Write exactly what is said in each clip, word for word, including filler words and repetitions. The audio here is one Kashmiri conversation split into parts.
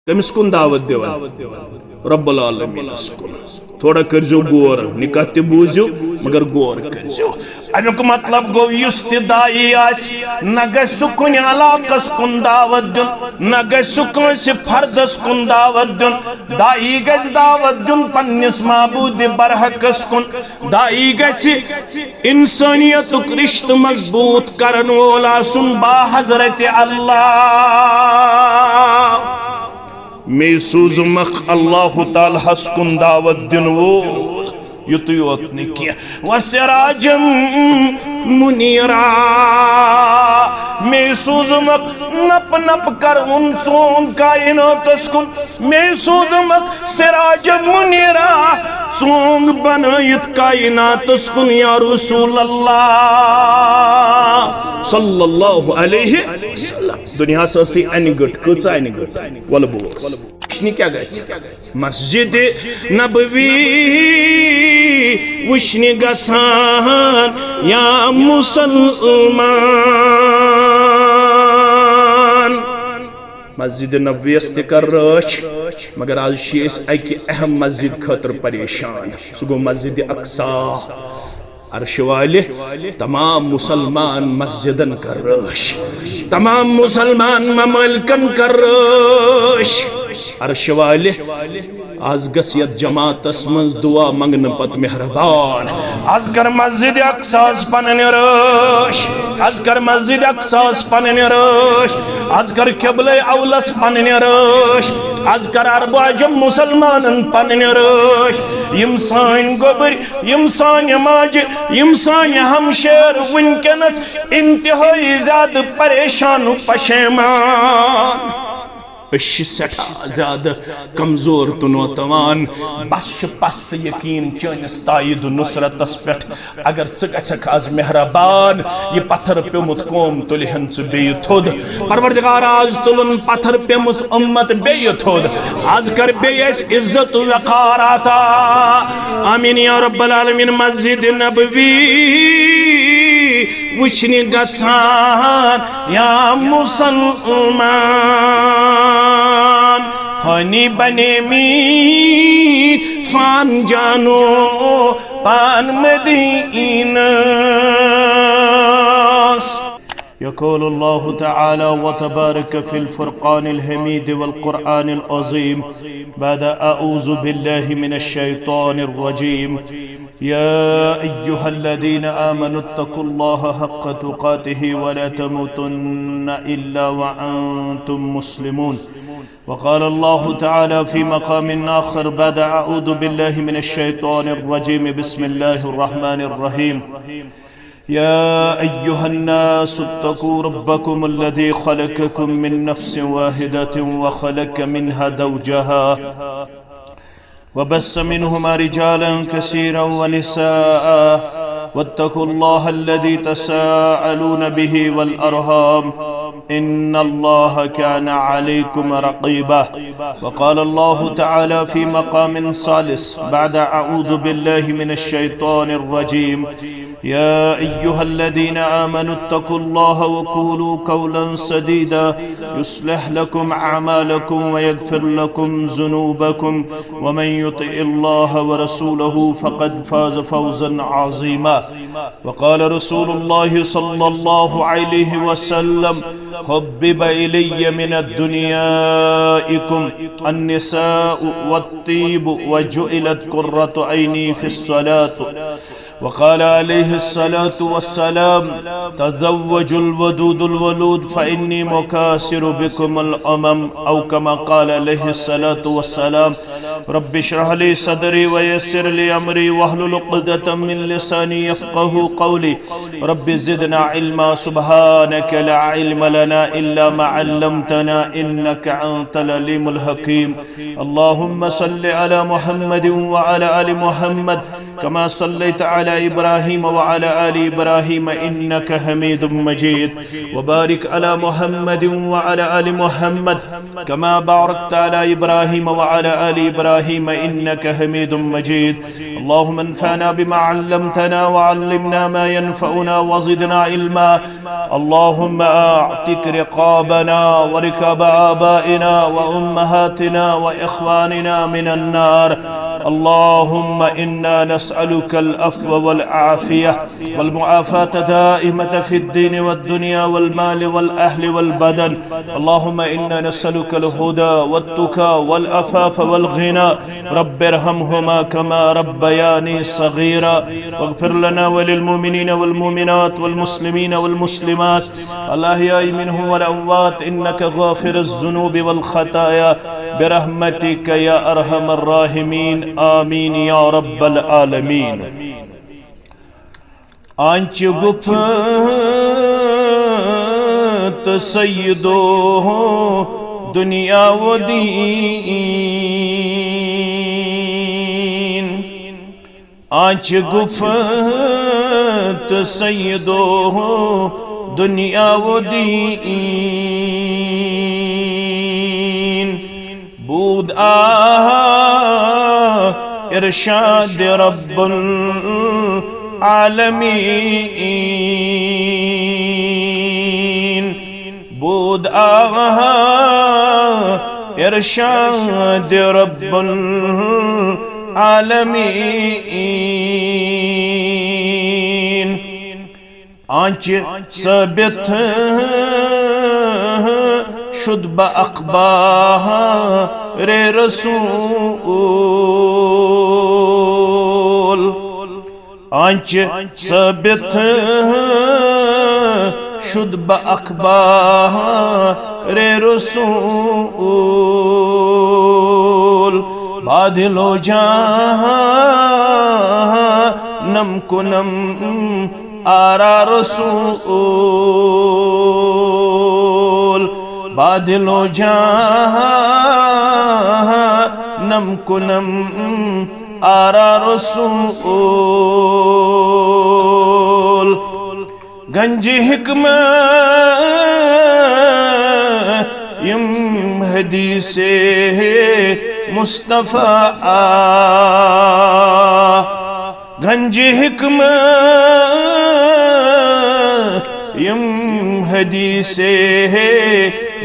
کٔمِس کُن دعوت دِوان؟ رب العالمینس کُن۔ تھوڑا کٔرزیو غور، نکاح تہِ بوٗزِو، مگر غور کٔرزیو۔ امیُک مطلب گوٚو، یُس تہِ داعی آسہِ، نہ گژھِ سُہ کُنہِ علاقس کُن دعوت دیُن، نہ گژھِ سُہ کٲنٛسہِ فردس کُن دعوت دیُن۔ داعی گژھِ دعوت دیُن پننِس معبوٗدِ برحقس کُن۔ داعی گژھِ انسانیتُک رشتہٕ مضبوط کرن وول آسُن با حضرت اللہ۔ مے سوٗزمکھ اللہ تعالیٰ ہس کُن دعوت دِنہٕ وول۔ یُتُے یوت نہٕ کینٛہہ، وسراجم منیرا۔ مے سوٗزمکھ نپ نپ کروُن ژونگ کائناتس کُن۔ مے سوٗزمکھ سراج منیرا، ژونگ بنٲیِتھ کائناتس کُن یا رسول اللہ صلی اللہ علیہ وسلم۔ دُنیاہس ٲسٕے انہِ گٔٹ، کۭژاہ انہِ گٔٹ؟ وَلہٕ بہٕ اوس۔ وٕچھنہِ کیٛاہ گژھِ؟ مسجد نبوی وٕچھنہِ گژھان یا مسلمان۔ مسجد نبویس تہِ کر رٲچھ، مگر آز چھِ أسۍ اکہِ اہم مسجد خٲطرٕ پریشان۔ سُہ گوٚو مسجد اقصی۔ عرشہِ والہِ تمام مسلمان مسجدن کر رٲچھ، تمام مسلمان ممالکن کر رٲچھ۔ عرشہِ والہِ، آز گژھ یتھ جماعتس منٛز دعا منگنہٕ پتہٕ مہربان۔ از کر مسجد اقصاس پننہِ رٲچھ، از کر مسجد اقصاس پننہِ رٲچھ، از کر قبلہ اولس پننہِ رٲچھ، از کر اربع عجم مسلمانن پننہِ رٲچھ۔ یم سٲنۍ گوٚبرۍ، یم سانہِ ماجہِ، یم سانہِ ہمشیر وٕنکیٚنس انتہٲئی زیادٕ پریشان و پشیمان۔ أسۍ چھِ سٮ۪ٹھاہ زیادٕ کمزور تہٕ نوتوان۔ بس چھُ پستہٕ یقین چٲنِس تائید و نصرتس پٮ۪ٹھ۔ اگر ژٕ گژھکھ از مہربان، یہِ پتھر پیومُت قوم تُلہِ ہن ژٕ بیٚیہِ تھوٚد۔ پروردگار، از تُلُن پتھر پیمٕژ امت بیٚیہِ تھوٚد۔ از کر بیٚیہِ اَسہِ عزت و وقار عطا۔ آمین یا رب العالمین۔ مسجد نبوی وٕچھنہِ گژھان یا مسلمان، فانی بنے می فان جانو پان مدینس۔ يقول الله تعالى وتبارك في الفرقان الحميد والقرآن العظيم بعد أعوذ بالله من الشيطان الرجيم. يا أيها الذين آمنوا اتقوا الله حق تقاته ولا تموتن إلا وأنتم مسلمون. وقال الله تعالى في مقام آخر بعد أعوذ بالله من الشيطان الرجيم. بسم الله الرحمن الرحيم. يا أيها الناس اتقوا ربكم الذي خلقكم من نفس واحدة وخلق منها زوجها وبث منهما رجالا كثيرا ونساء واتقوا الله الذي تساءلون به والأرحام إن الله كان عليكم رقيبا. وقال الله تعالى في مقام ثالث بعد أعوذ بالله من الشيطان الرجيم. يا أيها الذين آمنوا اتقوا الله وقولوا قولا سديدا يصلح لكم أعمالكم ويغفر لكم ذنوبكم ومن يطع الله ورسوله فقد فاز فوزا عظيما. وقال رسول الله صلى الله عليه وسلم: حبب إلي من دنياكم النساء والطيب وجعلت قرة عيني في الصلاة. وقال عليه الصلاة والسلام: تزوجوا الودود الولود فإني مكاثر بكم الأمم، أو كما قال عليه الصلاة والسلام. رب اشرح لي صدري ويسر لي أمري واحلل عقدة من لساني يفقه قولي. رب زدنا علما. سبحانك لا علم لنا إلا ما علمتنا إنك أنت العليم الحكيم. اللهم صل على محمد وعلى آل محمد كما صليت على إبراهيم وعلى آل إبراهيم إنك حميد مجيد. وبارك على محمد وعلى آل محمد كما باركت على إبراهيم وعلى آل إبراهيم إنك حميد مجيد. اللهم انفعنا بما علمتنا وعلمنا ما ينفعنا وزدنا علما. اللهم أعتق رقابنا ورقاب آبائنا وأمهاتنا وإخواننا من النار. اللهم إنا نسألك العفو والعافية والمعافاة الدائمة في الدين والدنيا والمال والأهل والبدن. اللهم إنا نسألك الهدى والتقى والعفاف والغنى. رب ارحمهما كما ربياني صغيرا. واغفر لنا وللمؤمنين والمؤمنات والمسلمين والمسلمات الأحياء منهم والأموات إنك غافر الذنوب والخطايا برحمتك يا أرحم الراحمين. آمين يا رب العالمين. آنچہ گفت سیدو دنیا و دین. آنچہ گفت سیدو دنیا و دین. بود آ ارشاد رب العالمین. بود آ ارشاد رب العالمین. آنچہ ثابت شد بہ اخبار رسول. آنچہ ثابت شد بہ اخبار رسول. بادل و جہانم کنم آرا رسول. بادل و جہانم کنم آرا رسول. گنج حکمت یم حدیث مصطفیٰ آ. گنج حکمت یم حدیث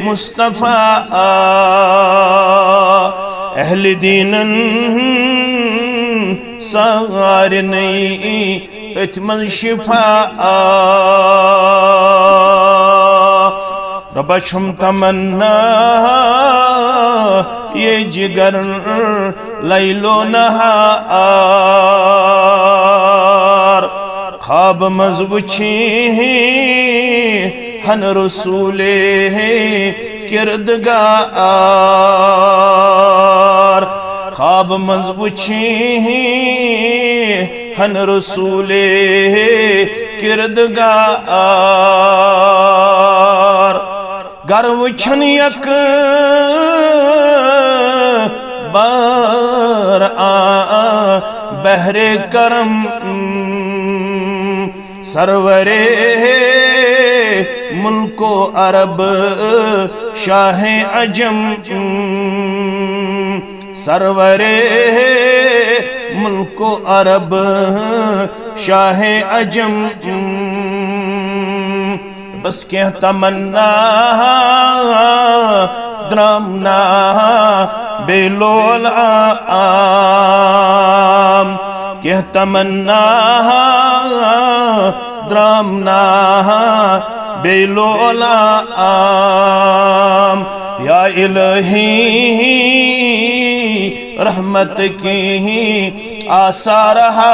مصطفیٰ آ. اہل دینن سارنٕے أتھۍ منٛز شفا آ. رۄبا چھُم تمنا یہ جگر لیل و نہار. خواب منٛز وٕچھی ہن رسول کردگار. خواب منٛز وٕچھی ہن رسول کردگار. گر وٕچھن یک بار آ بحر کرم. سرور ملک و عرب شاہ عجم. سرور ملک و عرب شاہ عجم. بس کینٛہہ تمنا درامنا بے لول عام. کینٛہہ تمنا درامنا بے لول عام. یا الہی رحمت کی آثار ہا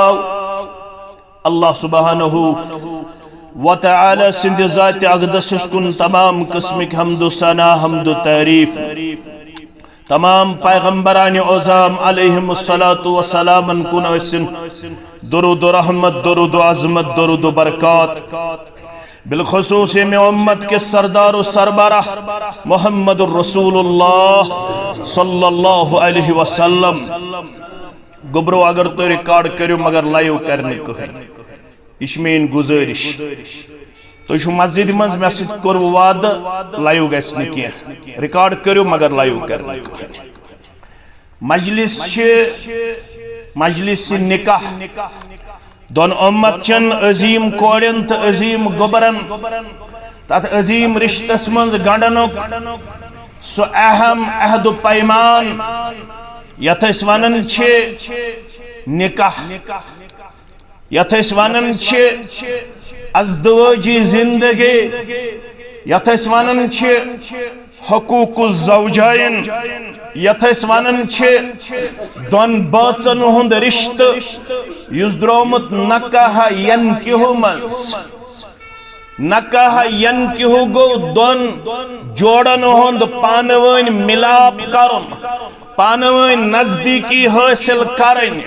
آو. اللہ سبحانہ و تعالی سٕنٛدِ ذاتِ اقدسس کُن تمام قسمٕکۍ حمد و ثنا، حمد و تعریف. تمام پیغمبران عظام علیہم الصلوۃ والسلامن کُن ٲسِن درود و رحمت، درود و عظمت، درود و برکات. بالخصوص ییٚمہِ امت کِس سردار و سربراہ محمد رسول اللہ صلی اللہ علیہ وسلم۔ گوٚبرو، اگر تُہۍ ریکارڈ کٔرِو مگر لایو کرِ نہٕ کٕہٕنۍ۔ یہِ چھِ میٛٲنۍ گُزٲرِش۔ تُہۍ چھِو مسجدِ منٛز، مےٚ سۭتۍ کوٚروٕ وعدٕ، لایو گژھِ نہٕ کینٛہہ۔ ریکارڈ کٔرِو مگر لایو کرِ نہٕ کٕہٕنۍ۔ مجلس چھِ مجلس نکاح۔ دۄن امت چٮ۪ن عظیم کورٮ۪ن تہٕ عظیم گوٚبرن تتھ عظیم رشتس منٛز گنڈنُک سُہ اہم عہد و پیمان، یتھ أسۍ ونان چھِ نکاح، یتھ أسۍ ونان چھِ ازدواجی زندگی، یتھ أسۍ ونان چھِ حقوق الزوجین، یتھ أسۍ ونان چھِ دۄن بٲژن ہُنٛد رشتہٕ، یُس درٛامُت نکاح ینکحُ منٛز۔ نکاح ینکحُ گوٚو دۄن جوڑن ہُنٛد پانہٕ وٲنۍ ملاپ کرُن، پانہٕ وٲنۍ نزدیٖکی حٲصِل کرٕنۍ۔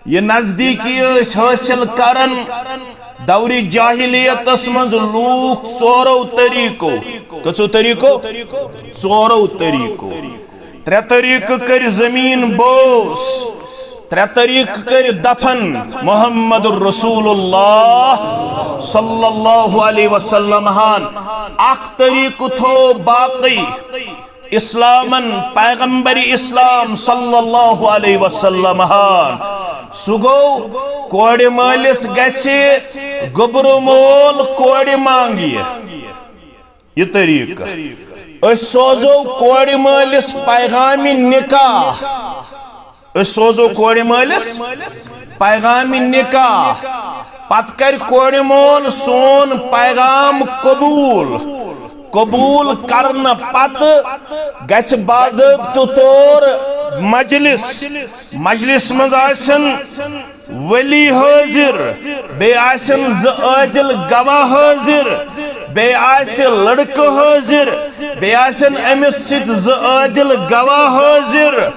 یہِ نزدیٖکی ٲسۍ حٲصِل کران دورِ جاہلیتس منٛز لوٗکھ ژورو طریٖقو۔ کٔژو طریٖقو؟ ژورو طریٖقو۔ ترٛےٚ طریٖقہٕ کٔرۍ زٔمیٖن بوس، ترٛےٚ طریٖقہٕ کٔرۍ دفن محمد رسول اللہ صلی اللہ علیہ وسلم ہن۔ اکھ طریٖقہٕ تھوو باقٕے اسلامن، پیغمبر اسلام صلی اللہ علیہ وسلم ہن۔ سُہ گوٚو، کورِ مٲلِس گژھِ گوٚبرٕ مول کورِ مانگہِ۔ یہِ طریٖقہٕ۔ أسۍ سوزو کورِ مٲلِس پیغامِ نکاح۔ أسۍ سوزو کورِ مٲلِس پیغامِ نکاح۔ پتہٕ کرِ کورِ مول سون پیغام قبوٗل۔ قبوٗل کرنہٕ پتہٕ گژھِ باضٲبطہٕ طور مجلس۔ مجلس منٛز آسن ولی حٲضِر، بیٚیہِ آسن زٕ عٲدِل گواہ حٲضِر، بیٚیہِ آسہِ لڑکہٕ حٲضِر، بیٚیہِ آسن أمِس سۭتۍ زٕ عٲدِل گواہ حٲضِر۔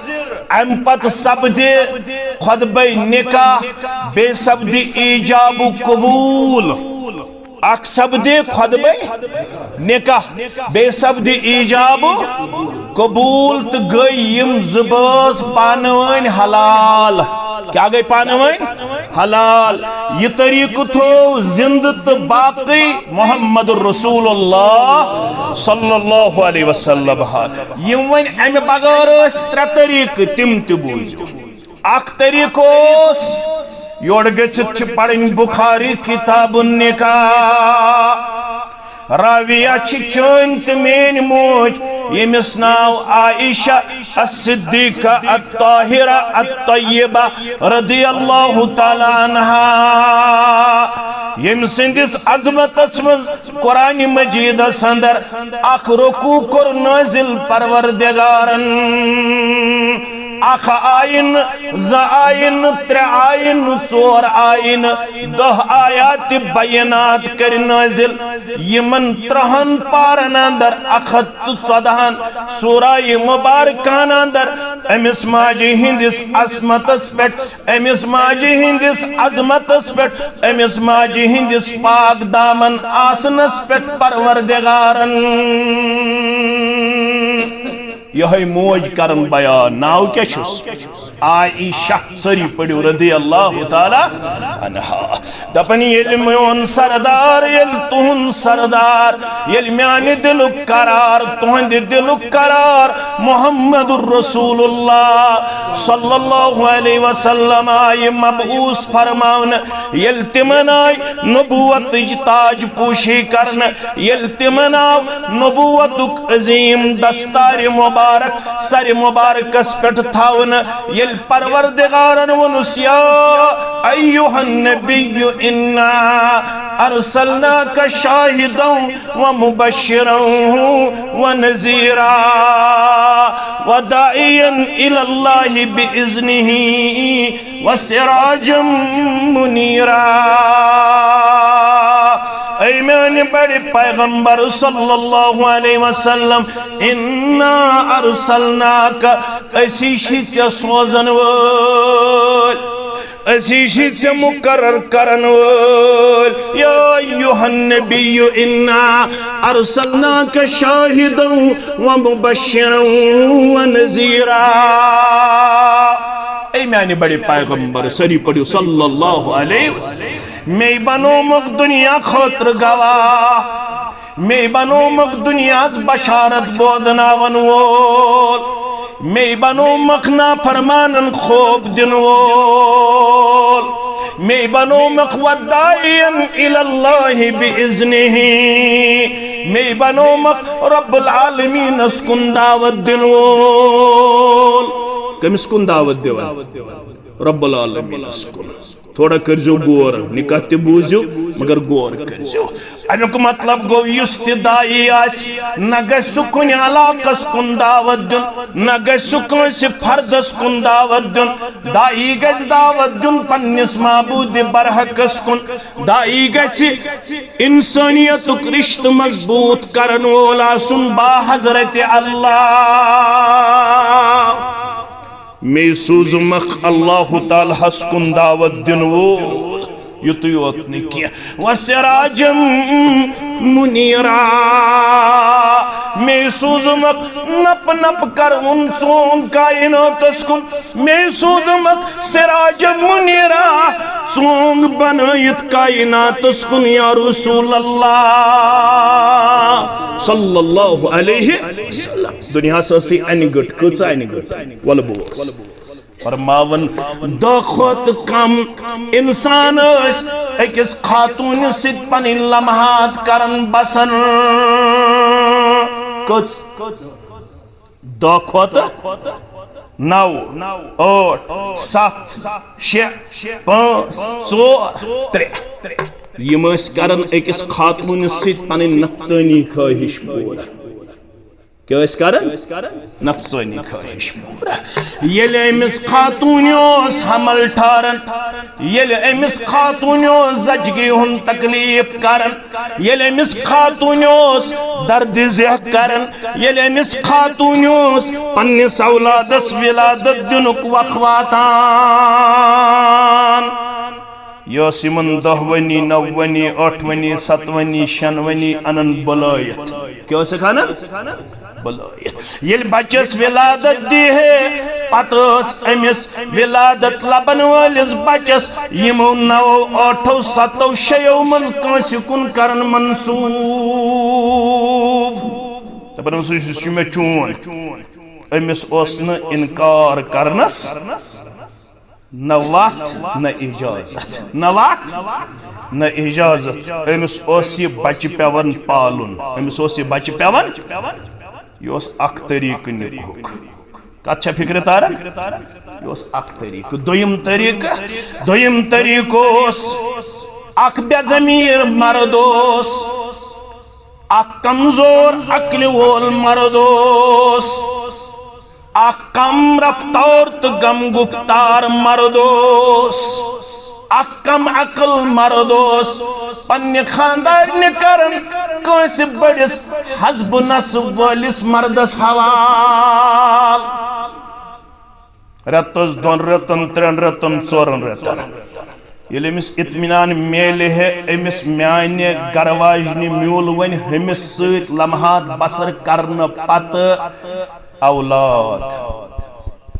اَمہِ پتہٕ سپدِ خطبہ نکاح، بیٚیہِ سپدِ ایجاب قبوٗل۔ اکھ سپدِ خطبہ نکاح، بیٚیہِ سپدِ ایجاب قبوٗل، تہٕ گٔے یِم زٕ بٲژ پانہٕ وٲنۍ حلال۔ کیٛاہ گٔے پانہٕ وٲنۍ؟ حلال۔ یہِ طریٖقہٕ تھوو زِندٕ تہٕ باقٕے محمد رسول اللہ صلی اللہ علیہ وسلم ہن۔ یِم وۄنۍ اَمہِ بغٲر ٲسۍ ترٛےٚ طریٖقہٕ، تِم تہِ بوٗزِو۔ اکھ طریٖقہٕ اوس، یورٕ گٔژھِتھ چھِ پرٕنۍ بخاری کتاب النکاح۔ راویہ چھِ چٲنۍ تہٕ میٲنۍ موج، ییٚمِس ناو عائشہ الصدیقہ الطاہرہ الطیبہ رضی اللہ تعالیٰ عنہا، ییٚمہِ سٕنٛدِس عظمتس منٛز قرآن مجیدس اندر اکھ رکوع کوٚر نٲزِل پروردگارن۔ اکھ آیہِ نہٕ، زٕ آیہِ نہٕ، ترٛےٚ آیہِ نہٕ، ژور آیہِ نہٕ، دَہ آیات بینات کٔرۍ نٲزِل۔ یِمن ترٛہن پارن اندر، اکھ ہتھ تہٕ ژۄدہن سورہ مبارکن اندر، أمِس ماجہِ ہٕنٛدِس عظمتس پٮ۪ٹھ، أمِس ماجہِ ہٕنٛدِس عظمتس پٮ۪ٹھ، أمِس ماجہِ ہٕنٛدِس پاک دامن آسنس پٮ۪ٹھ پروردگارن یِہوٚے موج کرن بیان۔ ناو کیٛاہ چھُس؟ عائشہ۔ سٲری پٔرِو رضی اللہ تعالیٰ عنہا۔ دپان، ییٚلہِ میون سردار، ییٚلہِ تُہُنٛد سردار، ییٚلہِ میانہِ دِلُک قرار، تُہنٛدِ دِلُک قرار محمد رسول اللہ صلی اللہ علیہ وسلم آیہِ مبعوث فرماونہٕ، ییٚلہِ تِمن آیہِ نبوتٕچ تاج پوشی کرنہٕ، ییٚلہِ تِمن آو نبوتُک عظیم دستار مبارک سر مبارکس پٮ۪ٹھ تھاونہٕ، ییٚلہِ پروردگارن ووٚنُس، یا ایھا النبی انا ارسلناک شاہدا ومبشرا ونذیرا وداعیا الی اللہ باذنہ وسراجا منیرا۔ اے میانہِ بڑِ پیغمبر صلی اللہ علیہ وسلم، انا ارسلناک، أسی چھِ ژےٚ سوزن وٲلۍ۔ أسی چھِ ژےٚ مقرر کرن وٲلۍ۔ یا ایھا النبی انا ارسلناک شاہدا و مبشرا و نذیرا۔ اے میانہِ بڑِ پیغمبر، سٲری پٔرِو صلی اللہ علیہ وسلم۔ مے بنومُت دنیا خٲطرٕ گواہ، مے بنومُت دنیاہس بشارت بوزناون وول، مے بنومُت نافرمانن خوف دِنہٕ وول، مے بنومُت وداعیا الی اللہ باذنہ، مے بنومُت رب العالمینس کُن دعوت دِنہٕ وول۔ کٔمِس کُن دعوت دِوان؟ رب العالمینس کُن۔ تھوڑا کٔرزیو غور، نکاح تہِ بوٗزِو، مگر غور کٔرزیو۔ امیُک مطلب گوٚو، یُس تہِ داعی آسہِ، نہ گژھِ سُہ کُنہِ علاقس کُن دعوت دیُن، نہ گژھِ سُہ کٲنٛسہِ فردس کُن دعوت دیُن۔ داعی گژھِ دعوت دیُن پننِس معبود برحقس کُن۔ داعی گژھِ انسانیتُک رشتہٕ مضبوط کرن وول آسُن با حضرت اللہ۔ مے سوٗزمَکھ اللہ تعالیٰ ہَس کُن دعوت دِنہٕ وول، یُتُے یوت نہٕ کینٛہہ، وسراجا منیرا۔ مے سوٗزمَکھ نپ نپ کروُن ژوٚنٛگ کائناتس کُن، مے سوٗزمَکھ سراجا منیرا، ژوٚنٛگ بنٲیِتھ کائناتس کُن یا رسول اللہ صلی اللہ علیہ وسلم۔ دُنیاہس ٲسٕے انہِ گٔٹ، کۭژاہ انہِ گٔٹ؟ وَلہٕ بوز۔ فرماوان، دہ کھۄتہٕ کم انسان ٲسۍ أکِس خاتوٗنہِ سۭتۍ پنٕنۍ لمحات کران بسر۔ کٔژ؟ دہ کھۄتہٕ نو، ٲٹھ، ستھ، شےٚ، پانٛژھ، ژور، ترٛےٚ۔ یِم ٲسۍ کران أکِس خاتوٗنہِ سۭتۍ پنٕنۍ نفسٲنی خٲہِش پوٗرٕ۔ کیٛاہ ٲسۍ کران؟ نفسٲنی خٲہِش پوٗرٕ۔ ییٚلہِ أمِس خاتوٗنہِ اوس حمل ٹھاران، ییٚلہِ أمِس خاتوٗنہِ اوس زچگی ہُنٛد تکلیف کران، ییٚلہِ أمِس خاتوٗنہِ اوس دردِ ذہہ کران، ییٚلہِ أمِس خاتوٗنہِ اوس پننِس اولادس ولادت دِنُک وق واتان، یہِ ٲس یِمن دہ ؤنی، نو ؤنی، ٲٹھ ؤنی، ستھ ؤنی، شٮ۪ن ؤنی انان بُلٲیِتھ۔ کیٛاہ ٲسکھ انان؟ بُلٲیِتھ۔ ییٚلہِ بچس ولادت دی ہے، پتہٕ ٲس أمِس ولادت لبن وٲلِس بچس یِمو نو، ٲٹھو، ستو، شیٚیو منٛز کٲنٛسہِ کُن کران منسوٗب۔ دپان اوس، یہِ چھُ مےٚ چون۔ أمِس اوس نہٕ انکار کرنس نہ وتھ، نہ اجازت، نہ وتھ، نہ اجازت۔ أمِس اوس یہِ بچہِ پٮ۪وان پالُن، أمِس اوس یہِ بچہِ پٮ۪وان۔ یہِ اوس اکھ طریٖقہٕ نکاحُک۔ کتھ چھا فکرِ تاران؟ یہِ اوس اکھ طریٖقہٕ۔ دوٚیِم طریٖقہٕ، دوٚیِم طریٖقہٕ اوس، اکھ بے ضمیٖر مرد اوس، اکھ کمزور عقلہِ وول مرد اوس، اکھ کم رفتار تہٕ غم گفتار مرد اوس، اکھ کم عقل مرد اوس، پننہِ خاندارنہِ کران کٲنٛسہِ بٔڑِس حسب و نسب وٲلِس مردس حوال۔ رٮ۪تس، دۄن رٮ۪تن، ترٛٮ۪ن رٮ۪تن، ژورن رٮ۪تن۔ ییٚلہِ أمِس اطمینان میلہِ ہے، أمِس میانہِ گرٕ واجنہِ میوٗل وۄنۍ ہُمِس سۭتۍ لمحات بسر کرنہٕ پتہٕ اولاد۔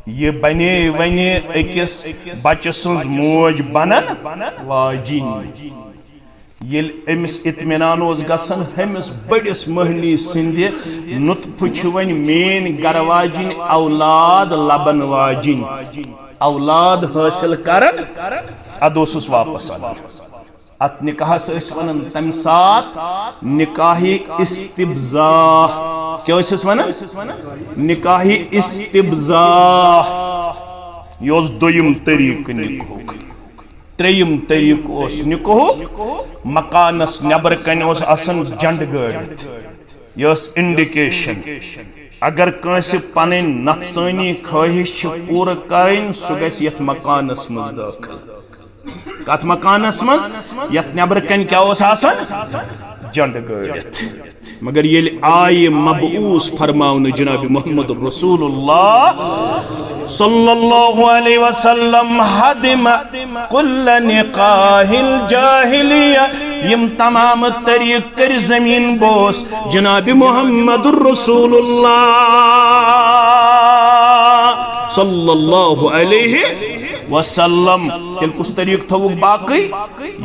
یہِ بنے وۄنۍ أکِس بچہٕ سٕنٛز موج بنن واجِنۍ۔ ییٚلہِ أمِس اطمینان اوس گژھان، ہُمِس بٔڑِس مٔہنی سٕنٛدِ نُطفہٕ چھِ وۄنۍ میٲنۍ گرٕ واجِنۍ اولاد لبن واجِنۍ، اولاد حٲصِل کران، ادٕ اوسُس واپس انان۔ اتھ نکاحس ٲسۍ ونان تمہِ ساتہٕ نکاحِ استبضاع۔ کیٛاہ ٲسِس ونان؟ نکاحِ استبضاع۔ یہِ اوس دوٚیِم طریٖقہٕ نکاحُک۔ ترٛیٚیِم طریٖقہٕ اوس نکاحُک، مکانس نٮ۪بر کنہِ اوس آسان جنڈٕ گٲڑِتھ۔ یہِ ٲس indication۔ اگر کٲنٛسہِ پنٕنۍ نفسٲنی خٲہِش چھِ پوٗرٕ کرٕنۍ، سُہ گژھِ یتھ مکانس منٛز دٲخل۔ کتھ مکانس منٛز؟ یتھ نٮ۪بر کنہِ کیٛاہ اوس آسان؟ جنڈٕ گٲڑِتھ۔ مگر ییٚلہِ آیہِ مبعوث فرماونہٕ جناب محمد رسول اللہ، صلی اللہ علیہ وسلم ہدم کل نکاح الجاہلیہ، یم تمام طریق کر زمین بوس جناب محمد رسول اللہ صلی اللہ علیہ وسلم۔ تیل کس طریق تھوک باقی؟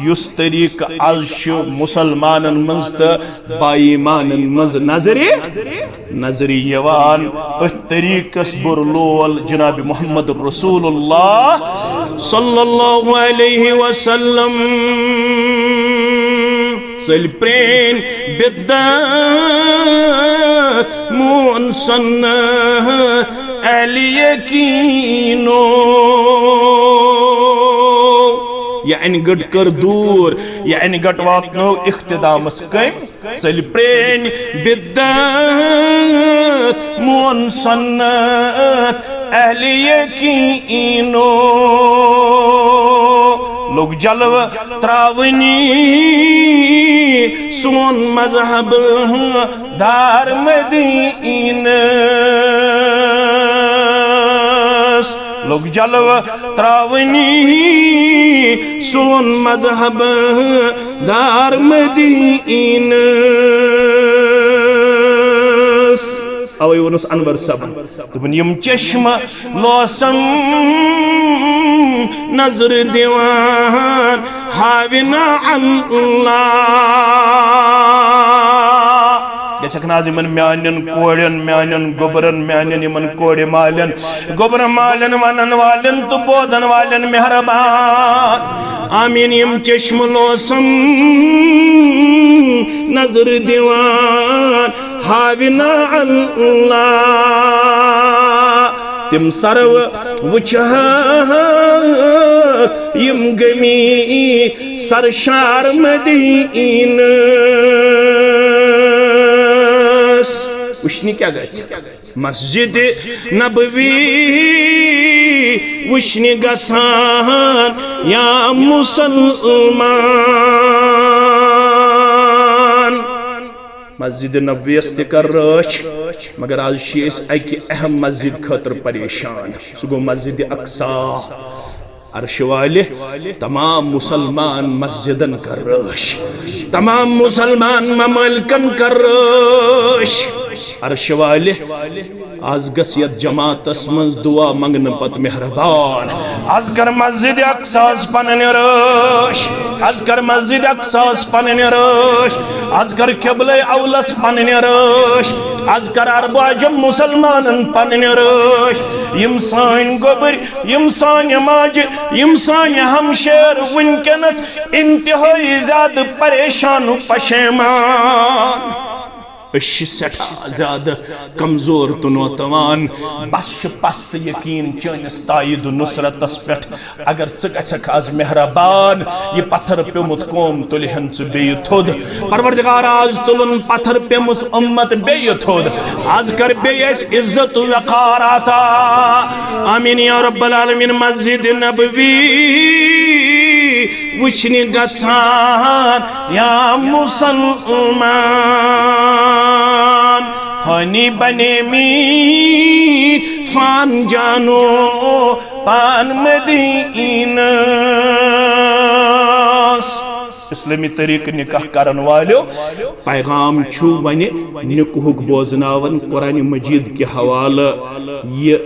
یس طریق از چھ مسلمانن منز تہ با ایمانن منز نظری نظری یوان، اتھ طریقس بر لول جناب محمد رسول اللہ صلی اللہ علیہ وسلم۔ سل پرین بدعت مون سنت اہل یقینو، یعنی گٹ کر دور، یعنی گٹ واتنو اختتامس کم۔ ژٔلۍ پرٛٲنۍ بدعت مون سنت اہل یقینو۔ لوٚگ جلوٕ ترٛاوٕنی سون مذہب دار مدینس۔ لوٚگ جلوٕ ترٛاوٕنی سون مذہب دار مدینس۔ اوے ووٚنُس انور صٲبن، دوٚپُن، یِم چشمہٕ لوسم نظر دِوان ہاوِ نہ اللہ۔ گژھکھ نہ حظ یِمن میانٮ۪ن کورٮ۪ن، میانٮ۪ن گوٚبرن، میانٮ۪ن یِمن کورِ مالٮ۪ن، گوٚبرٕ مالٮ۪ن، ونن والٮ۪ن تہٕ بوزن والٮ۪ن مہربان۔ آمین۔ یِم چشمہٕ لوسم نظر دِوان ہاوِ نہ اللہ۔ تِم سرو وٕچھہکھ یِم گٔمی سرشار مدینس۔ وٕچھنہِ کیٛاہ گژھِ؟ مسجد نبوی وٕچھنہِ گژھان یا مسلمان۔ مسجد نبویس تہِ کر رٲچھ، مگر از چھِ أسۍ اکہِ اہم مسجد خٲطرٕ پریشان، سُہ گوٚو مسجد اقصی۔ عرشہِ والہِ تمام مسلمان مسجدن کر رٲچھ، تمام مسلمان ممالکن کر رٲچھ۔ عرشہِ والہِ، از گژھ یتھ جماعتس منز دعا منگنہٕ پتہٕ مہربان۔ از کر مسجد اقصاہس پنٕنۍ رٲچھ، از کر مسجد اقصاہس پنٕنۍ رٲچھ، از کر قبلہ اولس پنٕنۍ رٲچھ، از کر عرب عجم مسلمانن پنٕنۍ رٲچھ۔ یِم سٲنۍ گوٚبٕرۍ، یِم سانہِ ماجہِ، یِم سانہِ ہمشیر وٕنکیٚنس انتہٲئی زیادٕ پریشان و پشیمان۔ أسۍ چھِ سٮ۪ٹھاہ زیادٕ کمزور تہٕ نوتوان۔ بس چھِ پست یقین چٲنِس تائید و نصرتس پٮ۪ٹھ۔ اگر ژٕ گژھکھ از مہربان، یہِ پتھر پیومُت قوم تُلہِ ہن ژٕ بیٚیہِ تھوٚد۔ پروردگار، از تُلُن پتھر پیمٕژ امت بیٚیہِ تھوٚد۔ از کر بیٚیہِ اَسہِ عزت و وقار عطا۔ آمین یا رب العالمین۔ مسجد نبوی وٕچھنہِ گژھان یا مسلمان، فانی بنے می فان جانو پان مدینس۔ اسلامی طریقہٕ نکاح کرن والٮ۪و، پیغام چھُ وۄنۍ نکاحُک بوزناوان قرآن مجید کہِ حوالہٕ۔ یہِ